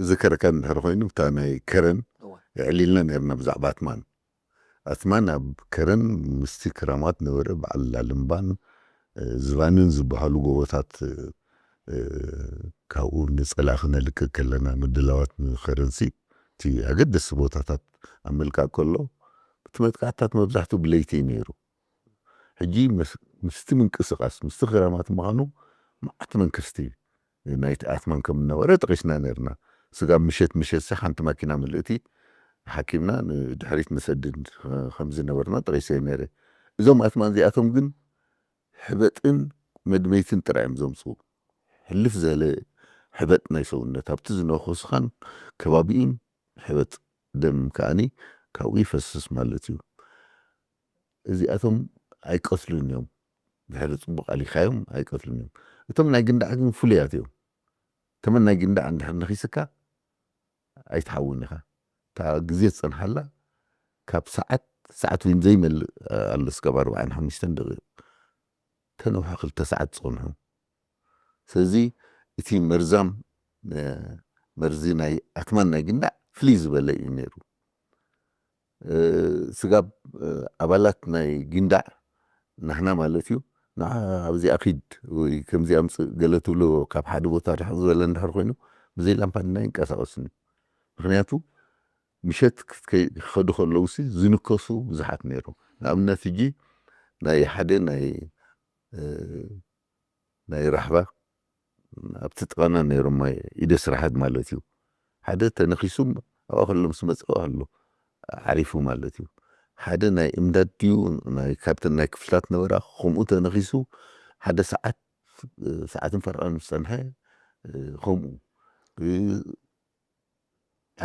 ዝከረካ እንድሕር ኮይኑ እታ ናይ ከረን እወ። የዕሊልና ነርና ብዛዕባ ኣትማን። ኣትማን ኣብ ከረን ምስቲ ክራማት ነበረ በዓል ላልምባን እ፣ ዝባንን ዝበሃሉ ጎቦታት እ፣ እ፣ ካብኡ ንጸላኢ ክነልቅቅ ከለና ምድላዋት ንከረንሲ እቲ ኣገደሲ ቦታታት ኣብ ምልቃቅ ከሎ እቲ መጥቃዕትታት መብዛሕትኡ ብለይቲ እዩ ነይሩ። ሕጂ ምስ- ምስቲ ምንቅስቃስ ምስቲ ክራማት ምዃኑ መዓት መንክስቲ ናይቲ ኣትማን ከም ዝነበረ ጠቂስና ነርና። ስጋብ ምሸት ምሸት ሲ ሓንቲ ማኪና ምልእቲ ሓኪምና ንድሕሪት ንሰድድ ከም ዝነበርና ጠቂሰ ነይረ። እዞም ኣትማን እዚኣቶም ግን ሕበጥን መድመይትን ጥራይ እዮም ዘምፅኡ። ሕልፍ ዘለ ሕበጥ ናይ ሰውነት ኣብቲ ዝነኸስኻን ከባቢኡን ሕበጥ ደም ከዓኒ ካብኡ ይፈስስ ማለት እዩ። እዚኣቶም ኣይቀትሉን እዮም። ድሕሪ ፅቡቅ ኣሊኻዮም ኣይቀትሉን እዮም። እቶም ናይ ግንዳዕ ግን ፍሉያት እዮም። ተመን ናይ ግንዳዕ እንድሕር ነኺስካ ኣይትሓውን ኢኻ። እታ ግዜ ዝጸንሓላ ካብ ሰዓት ሰዓት እውን ዘይመልእ ኣሎ ስጋብ ኣርባዓን ሓሙሽተን ደቂቕ ተነውሐ ክልተ ሰዓት ዝጸንሑ። ስለዚ እቲ መርዛም እ፣ መርዚ ናይ ኣትማን ናይ ጊንዳዕ ፍልይ ዝበለ እዩ ነይሩ። ስጋብ ኣባላት ናይ ጊንዳዕ ናህና ማለት እዩ። ንዓ ኣብዚ ኣኺድ ወይ ከምዚ ኣምፅእ ገለ ትብሎ ካብ ሓደ ቦታ ርሕቕ ዝበለ እንድሕር ኮይኑ ብዘይ ላምፓ ድና ይንቀሳቐስን እዩ። ምክንያቱ ምሸት ክኸዱ ከለውሲ ዝንከሱ ብዙሓት ነይሮም። ንኣብነት ሕጂ ናይ ሓደ ናይ ናይ ራሕባ ኣብቲ ጥቓና ነይሮም ኢደ ስራሓት ማለት እዩ። ሓደ ተነኺሱ ኣብኣ ከሎ ምስ መፀ ኣሎ ዓሪፉ ማለት እዩ። ሓደ ናይ እምዳድ ድዩ ናይ ካብተን ናይ ክፍልታት ነበራ ከምኡ ተነኺሱ ሓደ ሰዓት ሰዓትን ፈርቓን ምስ ፀንሐ ከምኡ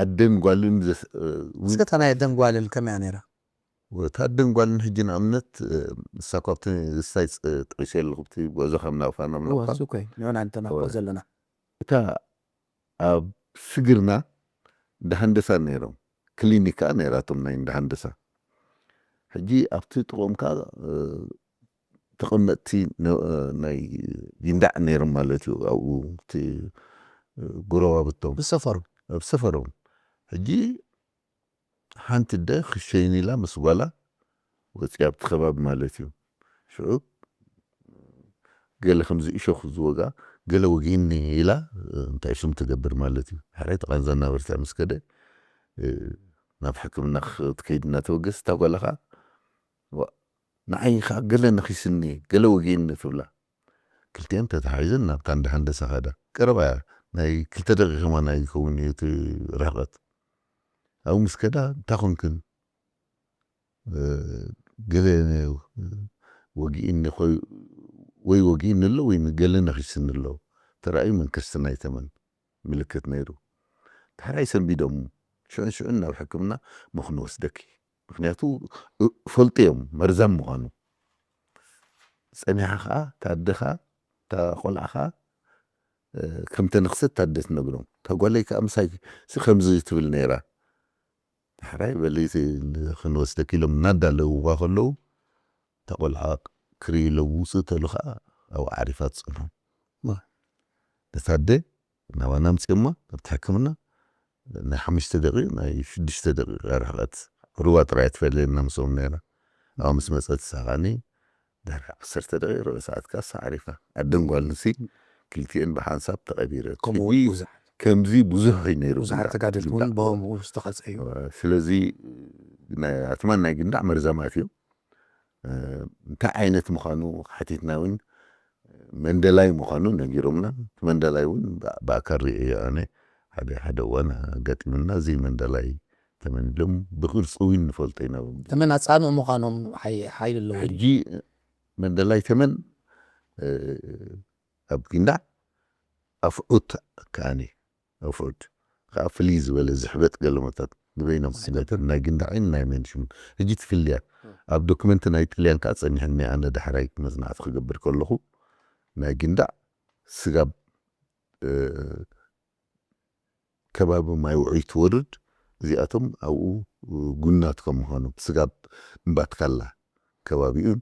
ኣደን ጓልን እስከ እታ ናይ ኣደን ጓልን ከመይ እያ ነይራ? እታ ኣደን ጓልን ሕጂ ንኣብነት ንሳ ካብቲ ንሳይ ጠቂሰ ኣለኹ ብቲ ጉዕዞ ካብ ናብፋ ናብ ናብፋ እሱ ኮይ ንዮና እንተናቆ ዘለና እታ ኣብ ስግርና እንዳሃንደሳ ነይሮም ክሊኒክ ከዓ ነይራቶም ናይ እንዳሃንደሳ ሕጂ ኣብቲ ጥቕኦም ከዓ ተቐመጥቲ ናይ ጊንዳዕ ነይሮም ማለት እዩ ኣብኡ እቲ ጎረባብቶም ብሰፈሩ ኣብ ሰፈሮም ሕጂ ሓንቲ ደ ክሸይን ኢላ ምስ ጓላ ወፂኣ ኣብቲ ከባቢ ማለት እዩ ሽዑ ገለ ከምዚ እሾኽ ዝወጋ ገለ ወጊኒ ኢላ እንታይ ሽም ትገብር ማለት እዩ ሓደ ተቓንዛ እናበርታ ምስ ከደ ናብ ሕክምና ክትከይድ እናተበገስ እታ ጓላ ከዓ ንዓይ ከዓ ገለ ነኺስኒ ገለ ወጊኒ ትብላ ክልቲአን ተተሓሒዘን ናብታ እንዳ ሃንደሳ ከዳ ቀረባ እያ ናይ ክልተ ደቂቕ ከማን ኣይከውን እዩ እቲ ርሕቐት ኣብኡ ምስ ከዳ እንታይ ኮንክን ገለ ወጊእኒ ወይ ወጊእኒ ኣሎ ወይ ገለ ነኺስኒ ኣሎ ተራእዩ መንከስቲ ናይ ተመን ምልክት ነይሩ። ድሕራይ ሰንቢዶም ሽዑን ሽዑን ናብ ሕክምና መኽኑ ወስደኪ ምክንያቱ ፈልጡ እዮም መርዛም ምዃኑ ጸኒሓ ከዓ ታደኻ ታቆልዓኻ ከም ተነኽሰት ታደ ትነግሮም ተጓለይ ከዓ ምሳይ ከምዚ ትብል ነይራ ሕራይ በሊ ክንወስደኪ ኢሎም እናዳለውዋ ከለዉ ተቆልዓ ክርኢ ኢሎም ውፅእ ተሉ ከዓ ኣብ ዓሪፋ ትፅንሖም ነታ ኣደ ናባና ኣምፅኦማ ኣብቲ ሕክምና ናይ ሓሙሽተ ደቂቕ ናይ ሽዱሽተ ደቂቕ ርሕቐት ሩባ ጥራይ ትፈልየና ምስኦም ነይራ ኣብኣ ምስ መፀት ሳኻኒ ድሕሪ ዓሰርተ ደቂቕ ርብዒ ሰዓት ካሳ ዓሪፋ ኣደን ጓልንሲ ክልቲኤን ብሓንሳብ ተቐቢረን ከምኡ እውን ብዙሓት ከምዚ ብዙሕ እዩ ነይሩ ብዙሓት ተጋደልቲ እውን ብኸምኡ ዝተቐፀዩ ስለዚ ናይ ኣትማን ናይ ግንዳዕ መርዛማት እዩ እንታይ ዓይነት ምዃኑ ሓቲትና እውን መንደላይ ምዃኑ ነጊሮምና እቲ መንደላይ እውን ብኣካል ርእየ ኣነ ሓደ ሓደ እዋን ኣጋጢምና እዚ መንደላይ ተመን ኢሎም ብቅርፂ እውን ንፈልጦ ኢና ተመን ኣፃምእ ምዃኖም ሓይሊ ኣለዎ ሕጂ መንደላይ ተመን ኣብ ግንዳዕ ኣፍዑት ከዓኒ ኣፍዑት ከዓ ፍልይ ዝበለ ዝሕበጥ ገለመታት ንበይኖም ዓይነት ናይ ግንዳዕን ናይ መንሽምን ሕጂ ትፍልያ ኣብ ዶክመንት ናይ ጥልያን ከዓ ፀኒሐኒ ኣነ ዳሕራይ መፅናዕቲ ክገብር ከለኹ ናይ ግንዳዕ ስጋብ ከባቢ ማይ ውዑይ ትወርድ እዚኣቶም ኣብኡ ጉናት ከም ምዃኖም ስጋብ እምባትካላ ከባቢኡን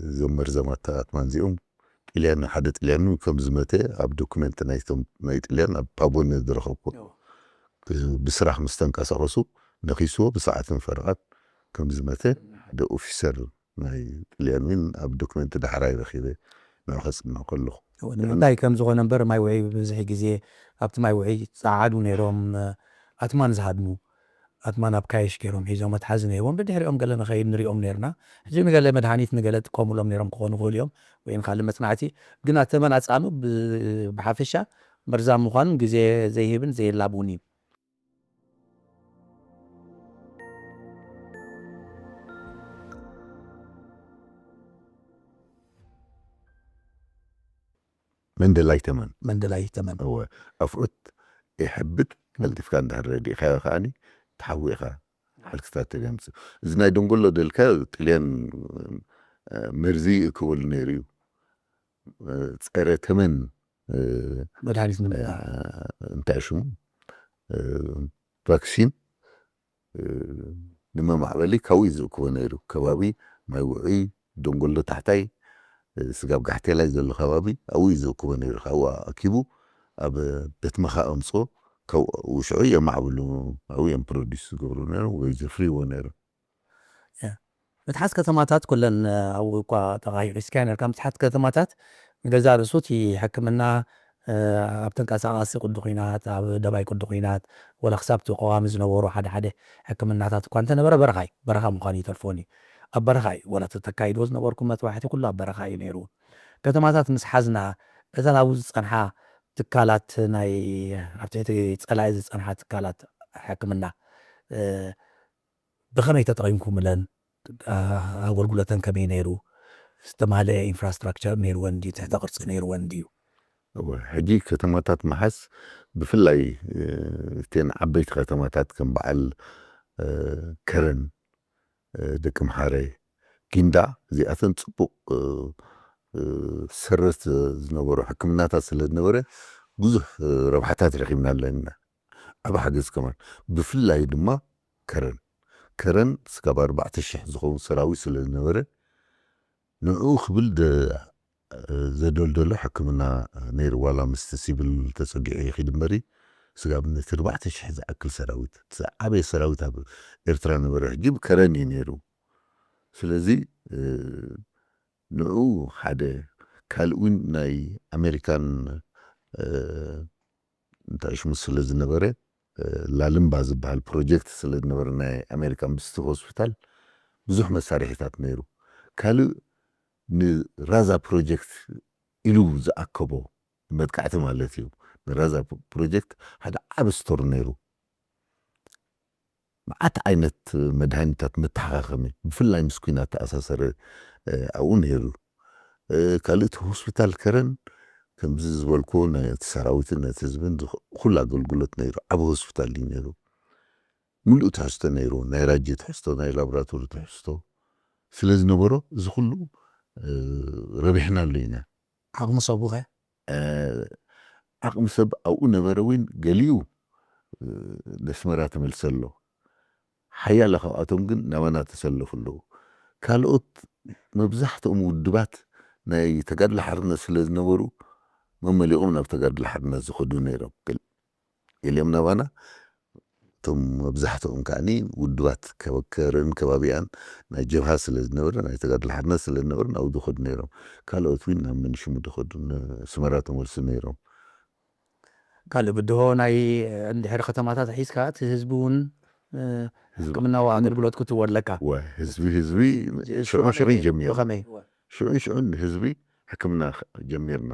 እዞም መርዘማት ኣትማን እዚኦም ጥልያን ሓደ ጥልያን ከም ዝመተ ኣብ ዶክመንት ናይቶም ናይ ጥልያን ኣብ ፓቦነ ዝረኸብኩ ብስራሕ ምስ ተንቀሳቐሱ ነኺስዎ ብሰዓትን ፈረቓት ከም ዝመተ ሓደ ኦፊሰር ናይ ጥልያን እውን ኣብ ዶክመንት ዳሕራይ ረኺበ ንዑ ከፅንዕ ከለኹ ንምንታይ ከም ዝኾነ እምበር ማይ ውዒ ብብዝሒ ግዜ ኣብቲ ማይ ውዒ ፃዓዱ ነይሮም ኣትማን ዝሃድሙ ኣትማን ኣብ ካየሽ ገይሮም ሒዞም መትሓዚ ነይርዎም ብድሕሪኦም ገለ ንኸይድ ንሪኦም ነይርና ሕጂ ንገለ መድሃኒት ንገለ ጥቀሙሎም ነይሮም ክኾኑ ክኽእሉ እዮም ወይ ካልእ መፅናዕቲ ግን ኣተመን ኣፃምእ ብሓፈሻ መርዛም ምዃኑን ግዜ ዘይህብን ዘየላብውን እዩ መንደላይ ተመን መንደላይ ተመን እወ ኣፍዑት የሕብጥ ቀልጢፍካ እንድሕር ረዲእካዮ ከዓኒ ተሓዊእካ ሕልክታት ተገምፅእ እዚ ናይ ደንጎሎ ደልካ ጥልያን መርዚ ይእክበሉ ነይሩ እዩ ፀረ ተመን መድሃኒት እንታይ ሽሙ ቫክሲን ንመማዕበሊ ካብኡ እዩ ዝእክቦ ነይሩ ከባቢ ማይ ውዑይ ደንጎሎ ታሕታይ ስጋብ ጋሕቴላይ ዘሎ ከባቢ ኣብኡ እዩ ዝእክቦ ነይሩ ካብኡ ኣኪቡ ኣብ ቤት ምኽሪ ኣምፅኦ፣ ካብኡ ሽዑ የማዕብሉ፣ ኣብኡ እዮም ፕሮዲስ ዝገብሩ ነይሮም ወይ ዘፍርይዎ ነይሮም። መትሓዝ ከተማታት ኩለን ኣብኡ እኳ ተኻይሉ ስካነር ካብ መትሓዝ ከተማታት ገዛ ርእሱ እቲ ሕክምና ኣብ ተንቀሳቃሲ ቅዲ ኩናት፣ ኣብ ደባይ ቅዲ ኩናት፣ ወላ ክሳብ እቲ ቀዋሚ ዝነበሩ ሓደ ሓደ ሕክምናታት እኳ እንተነበረ በረኻ እዩ። በረኻ ምዃኑ ይተርፎን እዩ። ኣብ በረኻ እዩ። ወላ እቲ ተካይድዎ ዝነበርኩም መጥባሕቲ ኩሉ ኣብ በረኻ እዩ ነይሩ። ከተማታት ምስ ሓዝና እተን ኣብኡ ዝጸንሓ ትካላት ናይ ኣብ ትሕቲ ጸላኢ ዝጸንሓ ትካላት ሕክምና ብኸመይ ተጠቒምኩምለን? ኣገልግሎተን ከመይ ነይሩ? ዝተማልአ ኢንፍራስትራክቸር ነይርወን ድዩ? ትሕተ ቅርፂ ነይርወን ድዩ? ሕጂ ከተማታት መሓዝ ብፍላይ እተን ዓበይቲ ከተማታት ከም በዓል ከረን፣ ደቂ ምሓረ፣ ጊንዳ እዚኣተን ፅቡቅ ሰረት ዝነበሩ ሕክምናታት ስለ ዝነበረ ብዙሕ ረብሓታት ረኪብና ኣለና። ዓብ ሓገዝ ከማን ብፍላይ ድማ ከረን ከረን ስጋብ ኣርባዕተ ሽሕ ዝኸውን ሰራዊት ስለ ዝነበረ ንዕኡ ክብል ዘደልደሎ ሕክምና ነይሩ። ዋላ ምስቲ ሲቪል ተፀጊዑ ይኺድ እምበሪ ስጋብ ነቲ ኣርባዕተ ሽሕ ዝኣክል ሰራዊት ዓበየ ሰራዊት ኣብ ኤርትራ ነበረ። ሕጂ ብከረን እዩ ነይሩ። ስለዚ ንኡ ሓደ ካልእ እውን ናይ ኣሜሪካን እንታይ ሽሙ ስለ ዝነበረ ላልምባ ዝበሃል ፕሮጀክት ስለ ዝነበረ ናይ ኣሜሪካን ብስቲ ሆስፒታል ብዙሕ መሳርሒታት ነይሩ። ካልእ ንራዛ ፕሮጀክት ኢሉ ዝኣከቦ መጥቃዕቲ ማለት እዩ። ንራዛ ፕሮጀክት ሓደ ዓብ ስቶር ነይሩ። መዓት ዓይነት መድሃኒታት መተሓኻኸሚ ብፍላይ ምስ ኩናት ተኣሳሰረ ኣብኡ ነይሩ። ካልእቲ ሆስፒታል ከረን ከምዚ ዝበልኩ ነቲ ሰራዊትን ነቲ ህዝብን ኩሉ ኣገልግሎት ነይሩ። ዓብ ሆስፒታል እዩ ነይሩ። ሙሉእ ትሕዝቶ ነይሩ። ናይ ራጂ ትሕዝቶ፣ ናይ ላቦራቶሪ ትሕዝቶ ስለ ዝነበሮ እዚ ኩሉ ረቢሕናሉ ኢና። ዓቕሚ ሰቡኸ ዓቕሚ ሰብ ኣብኡ ነበረ እውን ገሊኡ ነስመራ ተመልሰ ኣሎ። ሓያለ ካብኣቶም ግን ናባና ተሰለፉ ኣለዉ። ካልኦት መብዛሕትኦም ውድባት ናይ ተጋድሎ ሓርነት ስለ ዝነበሩ መመሊቖም ናብ ተጋድሎ ሓርነት ዝኸዱ ነይሮም። ገሊኦም ናባና እቶም መብዛሕትኦም ከዓኒ ውድባት ከረን ከባቢኣን ናይ ጀብሃ ስለ ዝነበረ ናይ ተጋድሎ ሓርነት ስለ ዝነበረ ናብኡ ዝኸዱ ነይሮም። ካልኦት እውን ናብ መንሽሙ ዝኸዱ ስመራ ተመልሱ ነይሮም። ካልእ ብድሆ ናይ እንድሕሪ ከተማታት ሒዝካ እቲ ህዝቢ እውን ሕክምናዊ ኣገልግሎት ክትወለካ ህዝቢ ህዝቢ ሽዑ ሽዑ ጀሚሩ ብኸመይ ሽዑ ሽዑ ንህዝቢ ሕክምና ጀሚርና።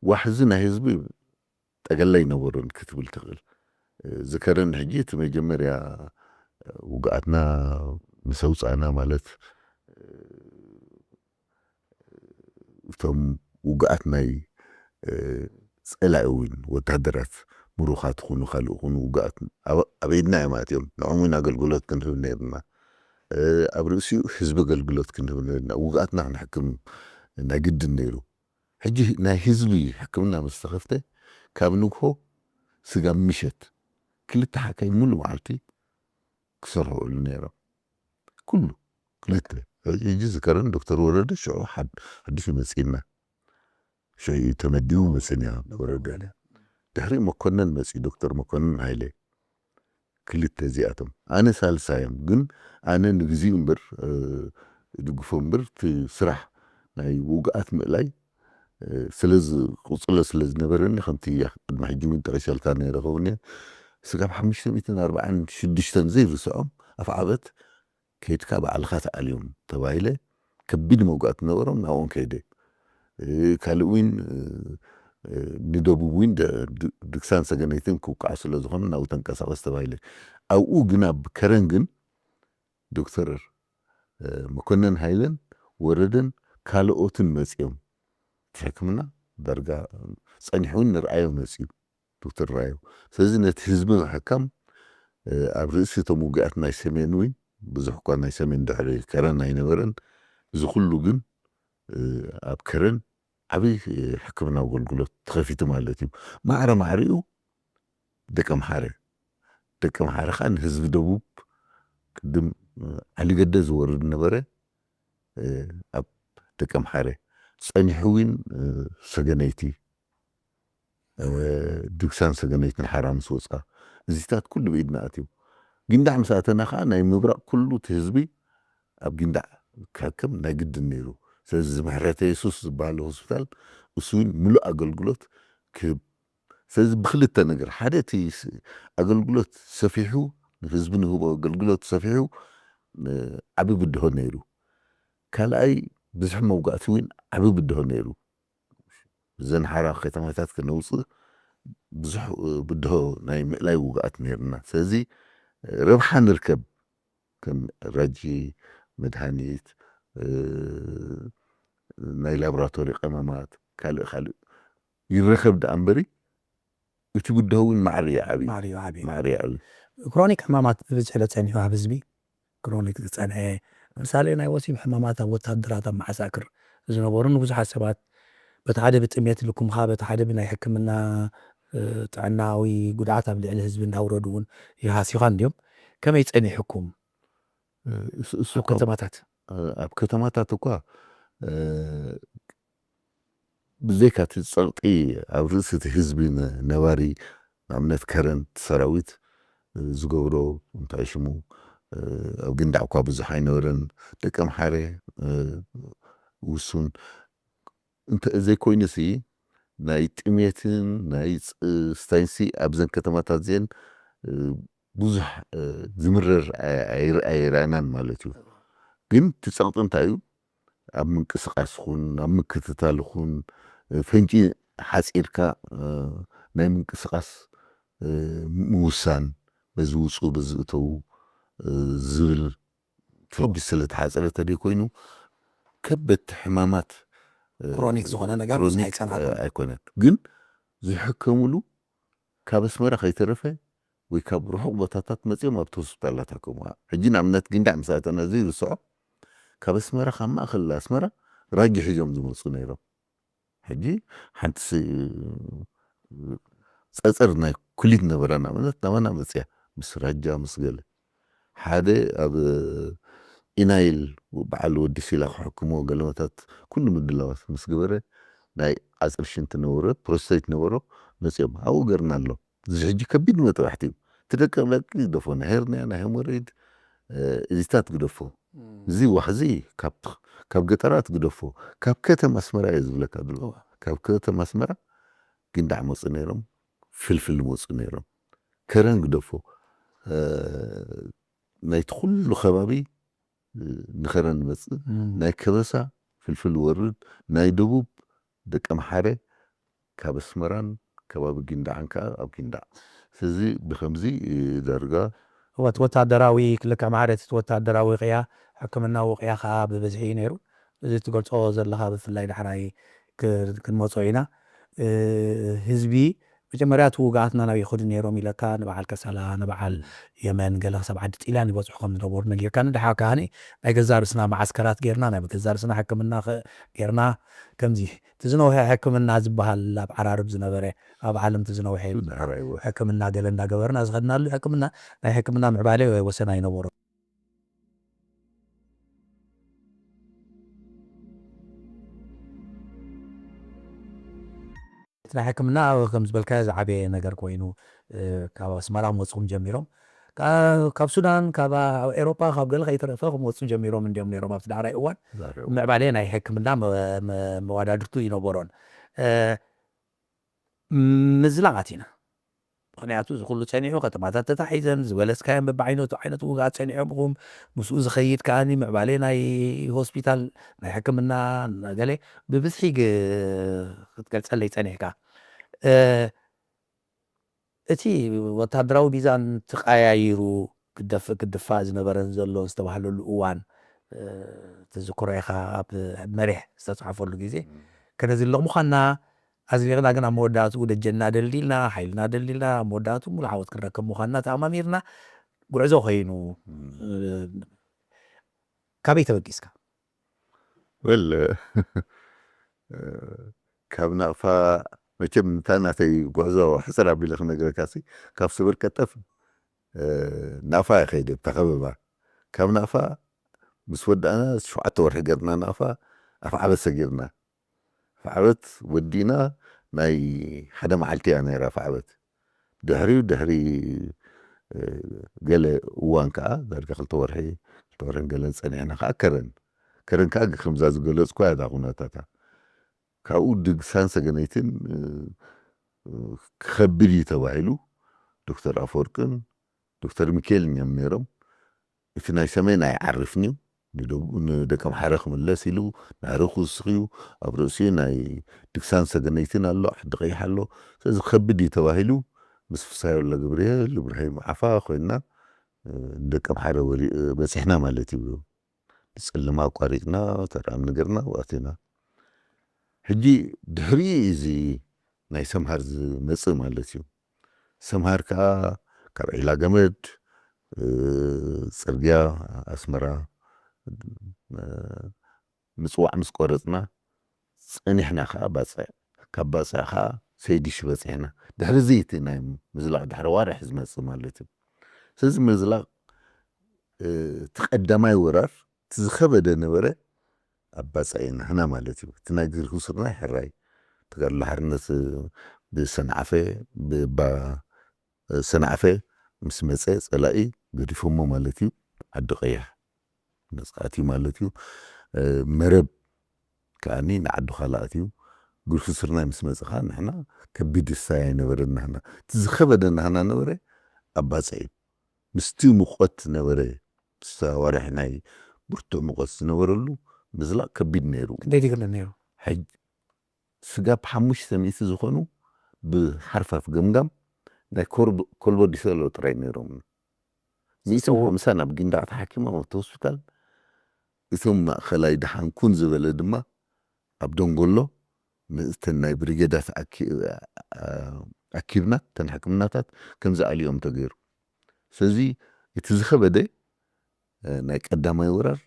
ዋሕዚ ናይ ህዝቢ ጠገለ ኣይነበሩን ክትብል ትኽእል። ዝከረን ሕጂ እቲ መጀመርያ ውግኣትና ምስ ኣውፃእና ማለት እቶም ውግኣት ናይ ፀላኢ እውን ወታደራት ምሩኻት ኹኑ ካልእ ኹኑ ውግኣት ኣብ ኢድና እዮም ኣትዮም። ንዖም እውን ኣገልግሎት ክንህብ ነይርና። ኣብ ርእሲኡ ህዝቢ ኣገልግሎት ክንህብ ነይርና። ውግኣትና ክንሕክም ናይ ግድን ነይሩ። ሕጂ ናይ ህዝቢ ሕክምና ምስ ተኸፍተ ካብ ንግሆ ስጋብ ምሸት ክልተ ሓካይ ሙሉ መዓልቲ ክሰርሑ ውዕሉ ነይሮም። ኩሉ ክልተ ሕጂ ዝከረን ዶክተር ወረደ ሽዑ ሓድሽ መፂና ሽዑ ተመዲቡ መፅንያ ወረደ ድሕሪ መኮነን መፂ ዶክተር መኮነን ሃይለ ክልተ እዚኣቶም ኣነ ሳልሳዮም ግን ኣነ ንግዚኡ እምበር ድግፎ እምበር እቲ ስራሕ ናይ ውግኣት ምእላይ ስለዚ ቁፅሎ ስለ ዝነበረኒ ከምቲ ቅድሚ ሕጂ እውን ጠቂሰልካ ነይረ ከውን ስጋብ ሓሙሽተ ሚእትን ኣርባዓን ሽዱሽተን ዘይርስዖም ኣፍዓበት ከይድካ ባዕልኻ ተኣልዮም ተባሂለ ከቢድ መውጋእቲ ነበሮም ናብኦም ከይደ ካልእ እውን ንደቡብ እውን ድግሳን ሰገነይትን ክውቃዕ ስለ ዝኾነ ናብኡ ተንቀሳቐስ ተባሂለ ኣብኡ ግን ኣብ ከረን ግን ዶክተር መኮነን ሃይለን ወረደን ካልኦትን መፂኦም ሕክምና ዳርጋ ፀኒሑ እውን ንርኣዮ መፂኡ ዶክተር ራዮ ስለዚ ነቲ ህዝቢ ምሕካም ኣብ ርእሲ እቶም ውግኣት ናይ ሰሜን እውን ብዙሕ እኳ ናይ ሰሜን ድሕሪ ከረን ኣይነበረን እዚ ኩሉ ግን ኣብ ከረን ዓብይ ሕክምና ኣገልግሎት ተኸፊቱ ማለት እዩ ማዕረ ማዕሪኡ ደቂ ኣምሓረ ደቂ ኣምሓረ ከዓ ንህዝቢ ደቡብ ቅድም ዓሊገደ ዝወርድ ነበረ ኣብ ደቂ ኣምሓረ ፀኒሑ እውን ሰገነይቲ እ፣ ድግሳን ሰገነይትን ሓራ ምስ ወፃ፣ እዚታት ኩሉ ብኢድና ኣትዩ። ጊንዳዕ ምስ ኣተና ከዓ ናይ ምብራቕ ኩሉ እቲ ህዝቢ ኣብ ጊንዳዕ ክሕከም ናይ ግድን ነይሩ። ስለዚ እዚ ምሕረተ የሱስ ዝበሃል ሆስፒታል እሱ እውን ምሉእ ኣገልግሎት ክህብ። ስለዚ ብክልተ ነገር፣ ሓደ እቲ ስ-፣ ኣገልግሎት ሰፊሑ፣ ንህዝቢ ንህቦ ኣገልግሎት ሰፊሑ፣ እ፣ ዓቢ ብድሆ ነይሩ። ካልኣይ፣ ብዝሒ መውጋእቲ እውን ዓቢ ብድሆ ነይሩ። እዘን ሓራ ከተማታት ከነውፅእ ብዙሕ፣ እ፣ ብድሆ ናይ ምእላይ ውግኣት ነይርና። ስለዚ፣ እ፣ ረብሓ ንርከብ፣ ከም ራጂ፣ መድሃኒት፣ እ፣ ናይ ላቦራቶሪ ቀመማት፣ ካልእ ካልእ ይረከብ ደኣ እምበሪ፣ እቲ ብድሆ እውን ማዕረ ይዓብዩ። ማዕረ ይዓብዩ። ማዕረ ይዓብዩ። ክሮኒክ ሕማማት ብብዝሒ ለፀኒሑ ኣብ ህዝቢ፣ ክሮኒክ ዝፀንሐ፣ ምሳሌ ናይ ወሲብ ሕማማት ኣብ ወታደራት፣ ኣብ መዓሳክር ዝነበሩ ንብዙሓት ሰባት፣ በቲ ሓደ ብጥሜት ልኩምኻ፣ በቲ ሓደ ብናይ ሕክምና፣ እ፣ ጥዕናዊ ጉድኣት ኣብ ልዕሊ ህዝቢ እንዳውረዱ እውን ይሃስዩኻ እንድዮም። ከመይ ጸኒሕኩም? እ፣ እሱ፣ እሱ ኣብ እኮ፣ ከተማታት? እ፣ ኣብ ከተማታት እኳ፣ እ፣ ብዘይካ እቲ ጸቕጢ ኣብ ርእሲ እቲ ህዝቢ ነ-፣ ነባሪ፣ ንኣብነት ከረን እቲ ሰራዊት፣ እ፣ ዝገብሮ እንታይ ሽሙ፣ እ፣ ኣብ ግንዳዕ እኳ ብዙሕ ኣይነበረን። ደቂ ኣምሓረ፣ እ፣ ውሱን እንተ ዘይኮይኑሲ፣ ናይ ጥሜትን ናይ ፅ-፣ ስታይንሲ ኣብዘን ከተማታት እዚአን፣ እ፣ ብዙሕ፣ እ፣ ዝምረር ኣይ-፣ ኣይር-፣ ኣይረኣናን ማለት እዩ። ግን እቲ ጸቕጢ እንታይ እዩ? ኣብ ምንቅስቃስ ኹን፣ ኣብ ምክትታል ኹን፣ እ፣ ፈንጂ ሓጺርካ፣ እ፣ ናይ ምንቅስቃስ፣ እ፣ ምውሳን፣ በዚ ውጹ፣ በዚ እተዉ፣ እ፣ ዝብል ፈንጂ ስለ ተሓጸረ ተደይ ኮይኑ፣ ከበድቲ ሕማማት፣ እ፣ ክሮኒክ ዝኾነ ነገር ክሮኒክ፣ ኣይጸናሕን። እ፣ ኣይኮነን። ግን ዝሕከሙሉ ካብ ኣስመራ ከይተረፈ ወይ ካብ ርሑቕ ቦታታት መጺኦም ኣብቲ ሆስፒታላት ሃከሙዋ። ሕጂ ንኣብነት ጊንዳዕ ምስ ኣተና ዘይርስዖ፣ ካብ ኣስመራ፣ ካብ ማእከል ኣስመራ ራጂ ሒዞም ዝመጹ ነይሮም። ሕጂ ሓንቲ ስ-፣ ጸጸር ናይ ኩሊት ነበራ ንኣብነት ናባና መጽያ ምስ ራጃ ምስ ገለ። ሓደ ኣብ ኢናይል በዓል ወዲ ሲላ ክሕክምዎ ገለመታት ኩሉ ምድላዋት ምስ ገበረ፣ ናይ ዓጽሪ ሽንቲ ነበሮ፣ ፕሮስቴት ነበሮ፣ መጽዮም ኣብኡ ገርና ኣሎ። እዚ ሕጂ ከቢድ መጥባሕቲ እዩ። እቲ ደቂ ደቂ ግደፎ፣ ናይ ሄርንያ፣ ናይ ሄሞሮይድ፣ እ፣ እዚታት ግደፎ። እም። እዚ ዋሕዚ ካብ፣ ካብ ገጠራት ግደፎ። ካብ ከተማ ኣስመራ እየ ዝብለካ ድሮ። እዋ። ካብ ከተማ ኣስመራ ጊንዳዕ መጹ ነይሮም፣ ፍልፍል መጹ ነይሮም። ከረን ግደፎ። እ፣ ናይቲ ኩሉ ከባቢ፣ እ፣ ንኸረን ንመጽእ። እም። ናይ ከበሳ ፍልፍል ወርድ፣ ናይ ደቡብ ደቂ ኣምሓረ ካብ ኣስመራን ከባቢ ጊንዳዕን ከኣ ኣብ ጊንዳዕ። ስለዚ ብኸምዚ፣ እ፣ ዳርጋ እወ፣ እቲ ወታደራዊ ክልከ ማዕረ፣ እቲ ወታደራዊ ቅያ፣ ሕክምናዊ ቅያ ከኣ ብብዝሒ እዩ ነይሩ። እዚ ትገልጾ ዘለኻ ብፍላይ ዳሕራይ ክ-፣ ክንመጾ ኢና። እ፣ ህዝቢ መጀመርያ እቲ ውግኣትና ናበይ ይኸዱ ነይሮም ኢለካ፣ ንበዓል ከሰላ፣ ንበዓል የመን፣ ገለ ክሳብ ዓዲ ጥልያን ይበጽሑ ከም ዝነበሩ ነጊርካኒ። ድሓር ከኣ ናይ ገዛ ርእስና መዓስከራት ጌርና፣ ናይ ገዛ ርእስና ሕክምና ኸ-፣ ጌርና፣ ከምዚ እቲ ዝነውሐ ሕክምና ዝበሃል ኣብ ዓራርብ ዝነበረ፣ ኣብ ዓለም እቲ ዝነውሐ እዩ። ዳሕራይ ወ-፣ ሕክምና ገለ እንዳገበርና ዝኸድናሉ ሕክምና፣ ናይ ሕክምና ምዕባለ ወሰን ኣይነበሮ። እቲ ናይ ሕክምና ከም ዝበልካዮ ዝዓበየ ነገር ኮይኑ፣ እ፣ ካብ ኣስመራ ክመጽኹም ጀሚሮም። ካ-፣ ካብ ሱዳን፣ ካብ ኤሮፓ፣ ካብ ገለ ከይተረፈ ክመጹ ጀሚሮም እንዲዮም ነይሮም ኣብቲ ዳሕራይ እዋን። ዛሬ ምዕባለ ናይ ሕክምና መ-፣ መ-፣ መዋዳድርቱ ይነበሮን። እ፣ ምዝላቕ ኣቲና። ምኽንያቱ እዚ ኩሉ ጸኒሑ፣ ከተማታት ተታሒዘን፣ ዝበለጽካየን በብዓይነቱ ዓይነት ውግኣት ጸኒሖም ኢኹም። ምስኡ ዝኸይድ ከኣኒ ምዕባለ ናይ ሆስፒታል፣ ናይ ሕክምና፣ ገለ ብብዝሒ ግ-፣ ክትገልጸለይ ጸኒሕካ። እ፣ እቲ ወታደራዊ ሚዛን ተቐያይሩ ክደፍ-፣ ክድፋእ ዝነበረን ዘሎን ዝተባህለሉ እዋን፣ እ፣ ትዝክሮ ኢኻ፣ ኣብ መሪሕ ዝተጻሕፈሉ ግዜ እም። ከነዝልቕ ምዃንና ኣዝሊቕና፣ ግን ኣብ መወዳእትኡ ደጀንና ደልዲልና፣ ሓይልና ደልዲልና፣ ኣብ መወዳእትኡ ሙሉእ ዓወት ክንረክብ ምዃንና ተኣማሚርና ጉዕዞ ኮይኑ፣ እም። እ፣ ካበይ ተበጊስካ? ወል፣ እ፣ ካብ ናቕፋ መቸም እንታ ናተይ ጉዕዞ ሕጽር ኣቢለ ክነግረካሲ፣ ካብ ስብር ቀጠፍ፣ እ፣ ናቕፋ እየ ከይደ፣ ብታ ከበባ። ካብ ናቕፋ ምስ ወዳእና ሸውዓተ ወርሒ ገርና ናቕፋ፣ ኣፍዓበት ሰጊርና። ኣፍዓበት ወዲእና፣ ናይ ሓደ መዓልቲ እያ ነይራ ፍዓበት። ድሕሪኡ ድሕሪ ገለ እዋን ከዓ ዳርጋ ክልተ ወርሒ ክልተ ወርሕን ገለን ጸኒዕና ከዓ ከረን ከረን ከዓ ከምዛ ዝገለጽኩ እያ እዛ ኩነታታ። ካብኡ ድግሳን ሰገነይትን ክኸብድ እዩ ተባሂሉ ዶክተር ኣፈወርቅን ዶክተር ሚካኤልን እዮም ነይሮም። እቲ ናይ ሰሜን ኣይዓርፍን እዩ፣ ንደቡብ ንደቀምሓረ ክምለስ ኢሉ ናህሪ ክውስኽ እዩ። ኣብ ርእሲኡ ናይ ድግሳን ሰገነይትን ኣሎ፣ ዓዲ ቀይሕ ኣሎ። ስለዚ ከብድ እዩ ተባሂሉ ምስ ፍስሃ ወልደገብርሄል፣ እብራሂም ዓፋ ኮይንና ንደቀምሓረ በፂሕና ማለት እዩ። ንፅልማ ኣቋሪፅና ተራም ነገርና ኣቲና። ሕጂ ድሕሪ እዚ ናይ ሰምሃር ዝመፅእ ማለት እዩ። ሰምሃር ከዓ ካብ ዒላ ገመድ፣ ጽርግያ ኣስመራ ምጽዋዕ ምስ ቆረጽና፣ ጸኒሕና ከዓ ባጽዕ፣ ካብ ባጽዕ ከዓ ሰይድሽ በጺሕና። ድሕሪ እዚ እቲ ናይ ምዝላቕ ድሕሪ ዋርሕ ዝመጽእ ማለት እዩ። ስለዚ ምዝላቕ እቲ ቀዳማይ ወራር እቲ ዝኸበደ ነበረ ኣብ ባጽዕ ኢና ንሕና ማለት እዩ። እቲ ናይ ግርሂ ስርናይ ሕራይ ተጋድሎ ሓርነት ብሰንዓፈ ብባ ሰንዓፈ ምስ መጸ ጸላኢ ገዲፎሞ ማለት እዩ። ዓዲ ቀይሕ ነጻ ኣትዩ ማለት እዩ። መረብ ከኣኒ ንዓዱ ካልኣት እዩ። ግርሂ ስርናይ ምስ መጸ ከዓ ንሕና ከቢድ እሳይ ኣይነበረን። ናህና እቲ ዝኸበደ ናህና ነበረ ኣብ ባጽዕ እዩ። ምስቲ ሙቐት ነበረ፣ ምስቲ ኣዋርሕ ናይ ብርቱዕ ሙቐት ዝነበረሉ ምዝላቕ ከቢድ ነይሩ። ክንደይ ዲግሪ ነይሩ? ሕጂ ስጋብ ሓሙሽተ ሚእቲ ዝኾኑ ብሓርፋፍ ገምጋም ናይ ኮልቦ ዲሰሎ ጥራይ ነይሮም። ሚእትን ሓምሳን ኣብ ጊንዳዕ ተሓኪሞም ኣብቲ ሆስፒታል። እቶም ማእኸላይ ደሓን ኩን ዝበለ ድማ ኣብ ደንጎሎ ምእተን ናይ ብሪጌዳት ኣኪብና እተን ሕክምናታት ከምዚ ኣልዮም ተገይሩ። ስለዚ እቲ ዝኸበደ ናይ ቀዳማይ ወራር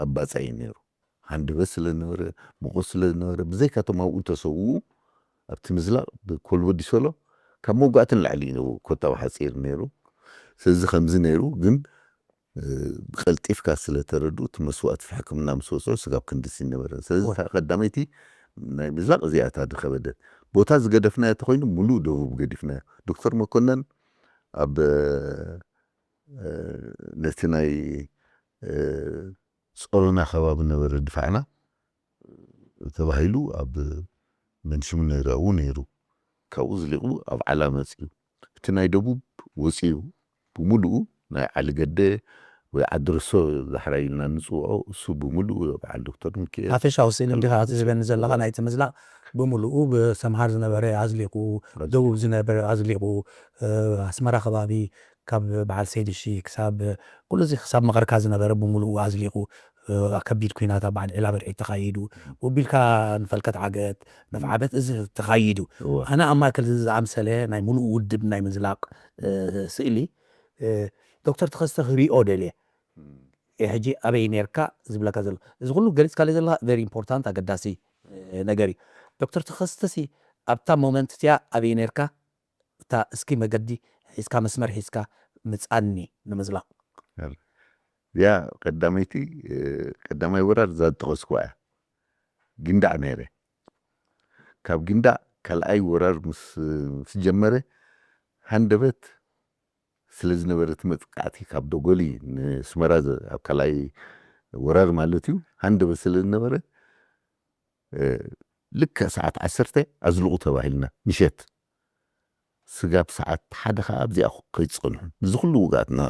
ኣብ ባጽዕ እዩ ነይሩ። ሃንደበት ስለ ዝነበረ፣ ሙቐት ስለ ዝነበረ፣ ብዘይካቶም ኣብኡ ተሰውኡ ኣብቲ ምዝላቕ ብኮልቦ ዲሶሎ ካብ መውጋእቲ ንላዕሊ እዩ ኮታዊ ሓጺር ነይሩ። ስለዚ ከምዚ ነይሩ፣ ግን ብቐልጢፍካ ስለ ተረድኡ እቲ መስዋእቲ ሕክምና ምስ ወፅዑ ስጋብ ክንድስ ይነበረ። ስለዚ እታ ቀዳመይቲ ናይ ምዝላቕ እዚኣ እታ ዝኸበደት። ቦታ ዝገደፍናዮ ተኾይኑ ምሉእ ደቡብ ገዲፍናዮ። ዶክተር መኮነን ኣብ ነቲ ናይ ጾሮና ከባቢ ነበረ ድፋዕና ተባሂሉ ኣብ መንሽሙ ነይራኡ ነይሩ። ካብኡ ዝሊቑ ኣብ ዓላ መጺኡ። እቲ ናይ ደቡብ ወጺኡ ብምሉኡ ናይ ዓሊ ገደ ወይ ዓዲ ርሶ ዛሕራይ ኢልና ንጽውዖ፣ እሱ ብምሉኡ በዓል ዶክተር ሚካኤል። ሓፈሻዊ ስእሊ እንዲኻ እቲ ዝበኒ ዘለኻ ናይቲ ምዝላቕ ብምሉኡ ብሰምሃር ዝነበረ ኣዝሊቑ፣ ደቡብ ዝነበረ ኣዝሊቑ፣ ኣስመራ ከባቢ ካብ በዓል ሰይድሺ ክሳብ ኩሉ እዚ ክሳብ መቐርካ ዝነበረ ብምሉኡ ኣዝሊቑ፣ ከቢድ ኩናት ኣብ በዓል ዒላ በርዒ ተኻይዱ፣ ወቢልካ ንፈልከት ዓገት፣ ነፍዓበት እዚ ተኻይዱ። ኣነ ኣብ ማእከል እዚ ዝኣምሰለ ናይ ሙሉእ ውድብ ናይ ምዝላቕ ስእሊ ዶክተር ተኸስተ ክሪኦ ደልየ። ሕጂ ኣበይ ነርካ ዝብለካ ዘሎ እዚ ኩሉ ገሊጽካለ ዘለካ very important ኣገዳሲ ነገር እዩ። ዶክተር ተኸስተሲ ኣብታ ሞመንት እቲኣ ኣበይ ነርካ? እታ እስኪ መገዲ ሒዝካ መስመር ሒዝካ ምጻኒ ንምዝላቕ። እዚኣ ቀዳመይቲ ቀዳማይ ወራር እዛ ዝጠቐስኩዋ እያ። ጊንዳዕ ነይረ። ካብ ጊንዳዕ ካልኣይ ወራር ምስ ምስ ጀመረ ሃንደበት ስለ ዝነበረ እቲ መጥቃዕቲ ካብ ዶጎሊ ንስመራ ኣብ ካልኣይ ወራር ማለት እዩ ሃንደበት ስለ ዝነበረ ልክዕ ሰዓት ዓሰርተ ኣዝልቑ ተባሂልና ምሸት ስጋብ ሰዓት ሓደ ከዓ ኣብዚኣ ከይትፀንሑ እዚ ኩሉ ውግኣትና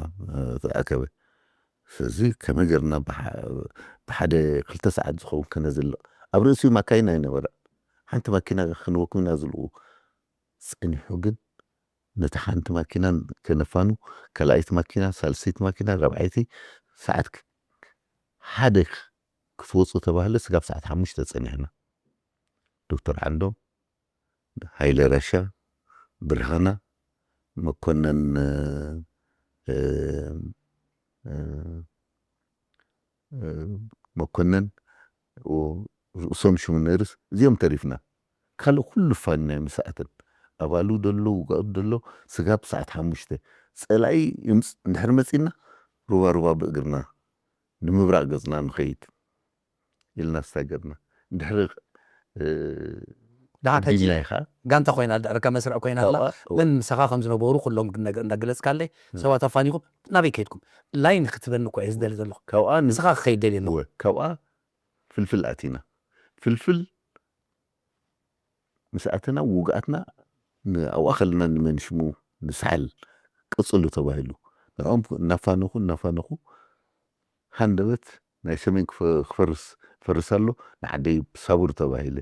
ተኣከበ። ስለዚ ከመይ ገርና ብሓደ ክልተ ሰዓት ዝኸውን ከነዝልቕ ኣብ ርእሲኡ ማካይና ኣይነበረ ሓንቲ ማኪና ክንወኩም ኢና ዝልቑ ፀኒሑ ግን ነቲ ሓንቲ ማኪና ከነፋኑ ካልኣይቲ ማኪና ሳልሰይቲ ማኪና ራብዓይቲ ሰዓት ሓደ ክትወፁ ተባህለ ስጋብ ሰዓት ሓሙሽተ ፀኒሕና ዶክተር ዓንዶም ሃይለ ራሻ ብርሃና መኮነን መኮነን ርእሶም ሽሙ ነርስ እዚኦም ተሪፍና ካልእ ኩሉ ፋንና ይምስኣትን ኣባሉ ደሎ ውጋኡ ደሎ ስጋብ ሰዓት ሓሙሽተ ፀላኢ ይምፅ እንድሕር መፂና ሩባ ሩባ ብእግርና ንምብራቕ ገፅና ንኸይድ ኢልና ስታገርና እንድሕሪ ደሓን ሕጂ ዲላይ ኸዓ ጋንታ ኮይና ድሕሪ ከመስርዕ ኮይና ኣላ። ካብኣ መን ምሳኻ ከም ዝነበሩ ኩሎም እንዳገለጽካለይ፣ ሰባት ኣፋኒኹም ናበይ ከይድኩም? ላይን ክትበኒ እኮ እየ ዝደሊ ዘለኹ። ካብኣ ን- ንስኻ ክኸይድ ደልየ ኣለኹ። እወ፣ ካብኣ ፍልፍል ኣቲና። ፍልፍል ምስ ኣተና ውግኣትና ን-፣ ኣብኣ ከለና ንመን ሽሙ ንሳሕል ቅጽሉ ተባሂሉ። ንዕኦም እናፋነኹ እናፋነኹ ሃንደበት ናይ ሰሜን ክፈ-፣ ክፈርስ፣ ክፈርስ ኣሎ፣ ንዓደይ ሳቡር ተባሂለ።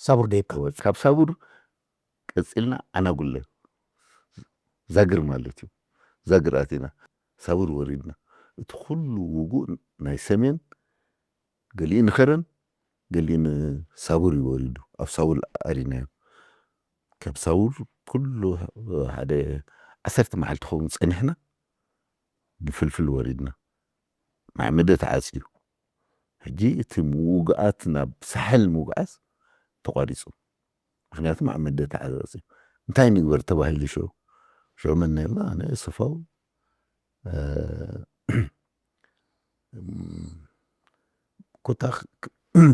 ሳቡር ደይብካ። እወ፣ ካብ ሳቡር ቀጺልና ኣናጉለ ዛግር ማለት እዩ። ዛግር ኣቲና ሳቡር ወሪድና። እቲ ኩሉ ውጉእ ናይ ሰሜን ገሊኡ ንኸረን ገሊኡ ንሳቡር እዩ ወሪዱ። ኣብ ሳውል ኣሪናዮ። ካብ ሳውል ኩሉ ሓደ ዓሰርተ መዓልቲ ኸውን ጸኒሕና ንፍልፍል ወሪድና። ማዕመደ ተዓጽዩ። ሕጂ እቲ ምውግኣት ናብ ሳሕል ምጉዓዝ ተቋሪጹ። ምኽንያቱ ማዕመደ ተዓጽዩ። እንታይ ንግበር ተባሂሉ ሽዑ? ሽዑ መን ነርና? ኣነ፣ ሰፋው፣ እ፣ ኮታ ክ-፣ ክ-፣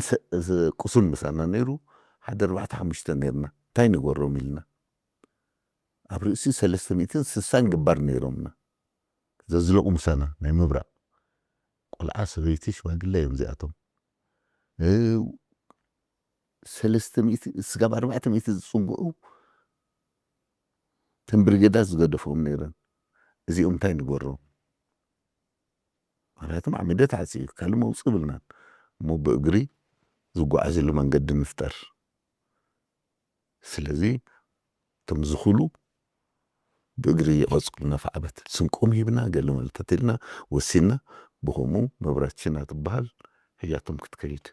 ሰ-፣ ሰ-፣ ቁሱን ምሳና ነይሩ። ሓደ ኣርባዕተ ሓሙሽተ ነርና። እንታይ ንግበሮም ኢልና። ኣብ ርእሲ ሰለስተ ሚእትን ስሳን ገባር ነይሮምና። ዘዝለቑ ምሳና ናይ ምብራቕ። ቆልዓ፣ ሰበይቲ፣ ሽማግለ እዮም እዚኣቶም። እ፣ ሰለስተ ሚእቲ፣ ስጋብ ኣርባዕተ ሚእቲ ዝጽግዑ ተን ብርጌዳት ዝገደፍኦም ነይረን። እዚኦም እንታይ ንገሮም? ምኽንያቱ ማዕመደ ተዓጽዩ፣ ካልእ መውጽኢ ብልናን። እሞ ብእግሪ ዝጓዓዝሉ መንገዲ ንፍጠር። ስለዚ እቶም ዝኽሉ ብእግሪ ይቐጽሉ ነፋዕበት። ስንቆም ሂብና፣ ገለ መልተት ኢልና ወሲንና፣ ብኸምኡ መብራትሽና ትበሃል ሒዛቶም ክትከይድ።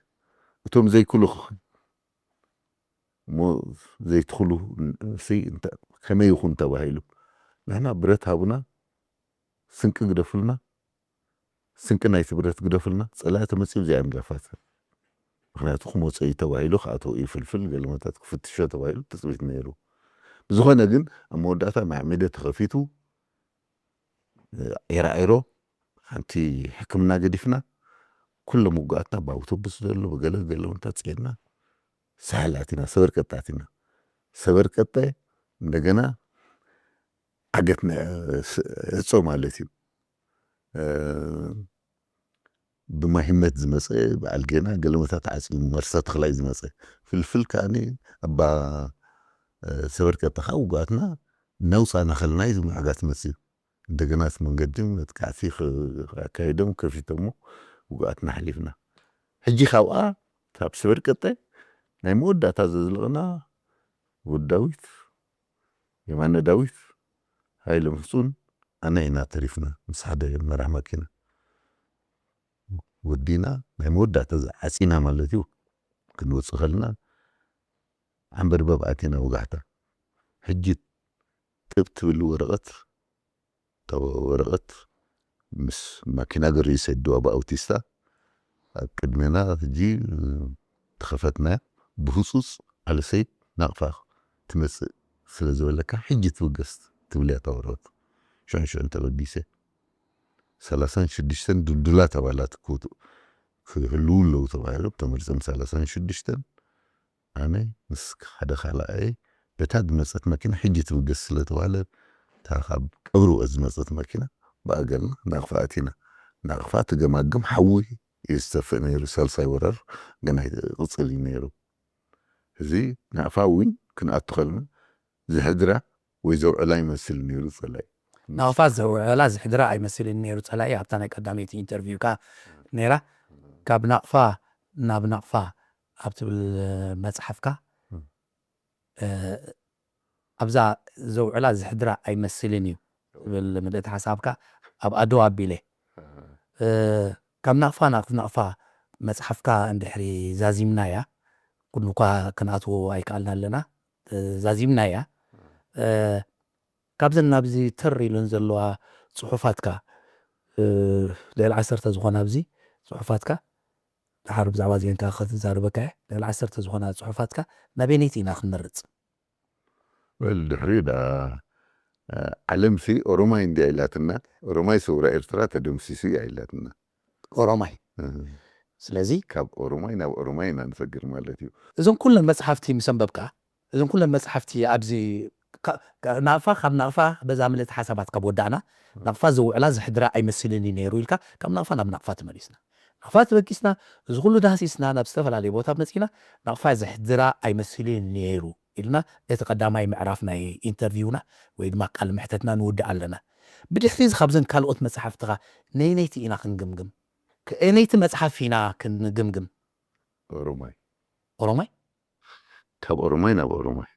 እቶም ዘይክሉ ኸ? እሞ ዘይትኽሉ ሲ እንተ-፣ ከመይ ይኹን ተባሂሉ። ንሕና ብረት ሃቡና፣ ስንቂ ግደፉልና፣ ስንቂ ናይቲ ብረት ግደፉልና፣ ጸላኢ ተመጺኡ እዚኣ እዮም ደፋት። ምኽንያቱ ክመጾ እዩ ተባሂሉ፣ ክኣትዎ እዩ ፍልፍል፣ ገለመታት ክፍትሾ ተባሂሉ ትጽቢት ነይሩ። ብዝኾነ ግን ኣብ መወዳእታ ማዕመደ ተኸፊቱ፣ ኤራኤሮ ሓንቲ ሕክምና ገዲፍና፣ ኩሎም ውጉኣትና ብኣውቶቡስ ዘሎ ብገለ ገለመታት ጽዒንና ሳሕል ኣቲና፣ ሰበርቀጠ ኣቲና። ሰበርቀጠ እንደገና ዓገት ነ-፣ ስ-፣ ዕጾ ማለት እዩ። እ፣ ብማሂመት ዝመጸ፣ ብኣልጌና ገለመታት ዓጽዩ፣ መርሳ ተኽላይ ዝመጸ። ፍልፍል ከኣኒ ኣባ፣ እ፣ ሰበርቀጠ ከኣ ውጉኣትና እናውጻእና ከለና እዩ ዝምዕጋት መጽዩ። እንደገና እቲ መንገዲ መጥቃዕቲ ክ-፣ ኣካይዶም ከፊቶሞ ውጉኣትና ኣሕሊፍና። ሕጂ ካብኣ ካብ ሰበርቀጠ ናይ መወዳእታ ዘዝለቕና ወዲ ዳዊት፣ የማነ ዳዊት፣ ሃይለ ፍጹን ኣነ ኢና ተሪፍና ምስ ሓደ መራሕ መኪና። ወዲና ናይ መወዳእታ ዝዓጺና ማለት እዩ። ክንወጽእ ከለና ዓንበርበብ ኣቲና ወጋሕታ። ሕጂ ጥብ ትብል ወረቐት፣ እታ ወረቐት ምስ ማኪና ገሪ ይሰድዋ ብኣውቲስታ ኣብ ቅድሜና። ሕጂ ተኸፈትናያ። ብህጹጽ ኣለሰይ ናቕፋ ትመጽእ ስለ ዝበለካ፣ ሕጂ ትብገስ ትብል እያ እታ ወረቐት። ሽዑን ሽዑን ተበጊሰ። ሰላሳን ሽዱሽተን ድልዱላት ኣባላት ክውት-፣ ክህልዉ ኣለዉ ተባሂሎም ተመሪጾም ሰላሳን ሽዱሽተን። ኣነ ምስ ሓደ ካልኣይ በታ ዝመጸት መኪና ሕጂ ትብገስ ስለ ተባህለ፣ እታ ካብ ቀብሪ ወ ዝመጸት መኪና ብኣገርና ናቕፋ ኣቲና። ናቕፋ ትገማግም ሓዊ እዩ ዝተፍእ ነይሩ። ሳልሳይ ወራር ገና ይቕጽል እዩ ነይሩ። እዚ ናቕፋ እውን ክንኣቱ ከለና ዝሕድራ ወይ ዘውዕላ ይመስል ነይሩ ጸላኢ። ናቕፋ ዘውዕላ ዝሕድራ ኣይመስልን ነይሩ ጸላኢ። ኣብታ ናይ ቀዳመይቲ ኢንተርቪውካ ነይራ። ካብ ናቕፋ ናብ ናቕፋ ኣብ ትብል መጽሓፍካ፣ እም። እ፣ ኣብዛ ዘውዕላ ዝሕድራ ኣይመስልን እዩ ትብል ምልእቲ ሓሳብካ ኣብ ኣደዋ ኣቢለ። እ፣ ካብ ናቕፋ ናብ ናቕፋ መጽሓፍካ እንድሕሪ ዛዚምናያ፣ ኩሉ እኳ ክንኣትዎ ኣይከኣልና ኣለና፣ እ፣ ዛዚምናያ። እ፣ ካብዘን ናብዚ ተር ኢለን ዘለዋ ጽሑፋትካ፣ እ፣ ልዕሊ ዓሰርተ ዝኾና ኣብዚ ጽሑፋትካ፣ ድሓር ብዛዕባ እዚአን ከኣ ክትዛረበካ እየ። ልዕሊ ዓሰርተ ዝኾና ጽሑፋትካ ናበይነይቲ ኢና ክንመርጽ? ወል ድሕሪ ዳ፣ እ፣ ዓለምሲ ኦሮማይ እንዲያ ኢላትና፣ ኦሮማይ ሰውራ ኤርትራ ተደምሲሱ እያ ኢላትና። ኦሮማይ። እ፣ ስለዚ ካብ ኦሮማይ ናብ ኦሮማይ ኢና ንሰግር ማለት እዩ። እዞም ኩለን መጽሓፍቲ ምስ ኣንበብካ፣ እዞም ኩለን መጽሓፍቲ ኣብዚ ናቕፋ፣ ካብ ናቕፋ በዛ ምልእቲ ሓሳባት ካብ ወዳእና፣ ናቕፋ ዝውዕላ ዝሕድራ ኣይመስልን እዩ ነይሩ ኢልካ፣ ካብ ናቕፋ ናብ ናቕፋ ተመሊስና። ናቕፋ ተበጊስና፣ እዚ ኩሉ ዳህሲስና ናብ ዝተፈላለዩ ቦታ መጺና፣ ናቕፋ ዝሕድራ ኣይመስልን እዩ ነይሩ ኢልና እቲ ቀዳማይ ምዕራፍ ናይ ኢንተርቪውና ወይ ድማ ቃል ምሕተትና ንውድእ ኣለና። ብድሕሪ እዚ ካብዘን ካልኦት መጽሓፍትኻ ነይነይቲ ኢና ክንግምግም? ከየነይቲ መጽሓፍ ኢና ክንግምግም? ኦሮማይ ኦሮማይ ካብ ኦሮማይ ናብ ኦሮማይ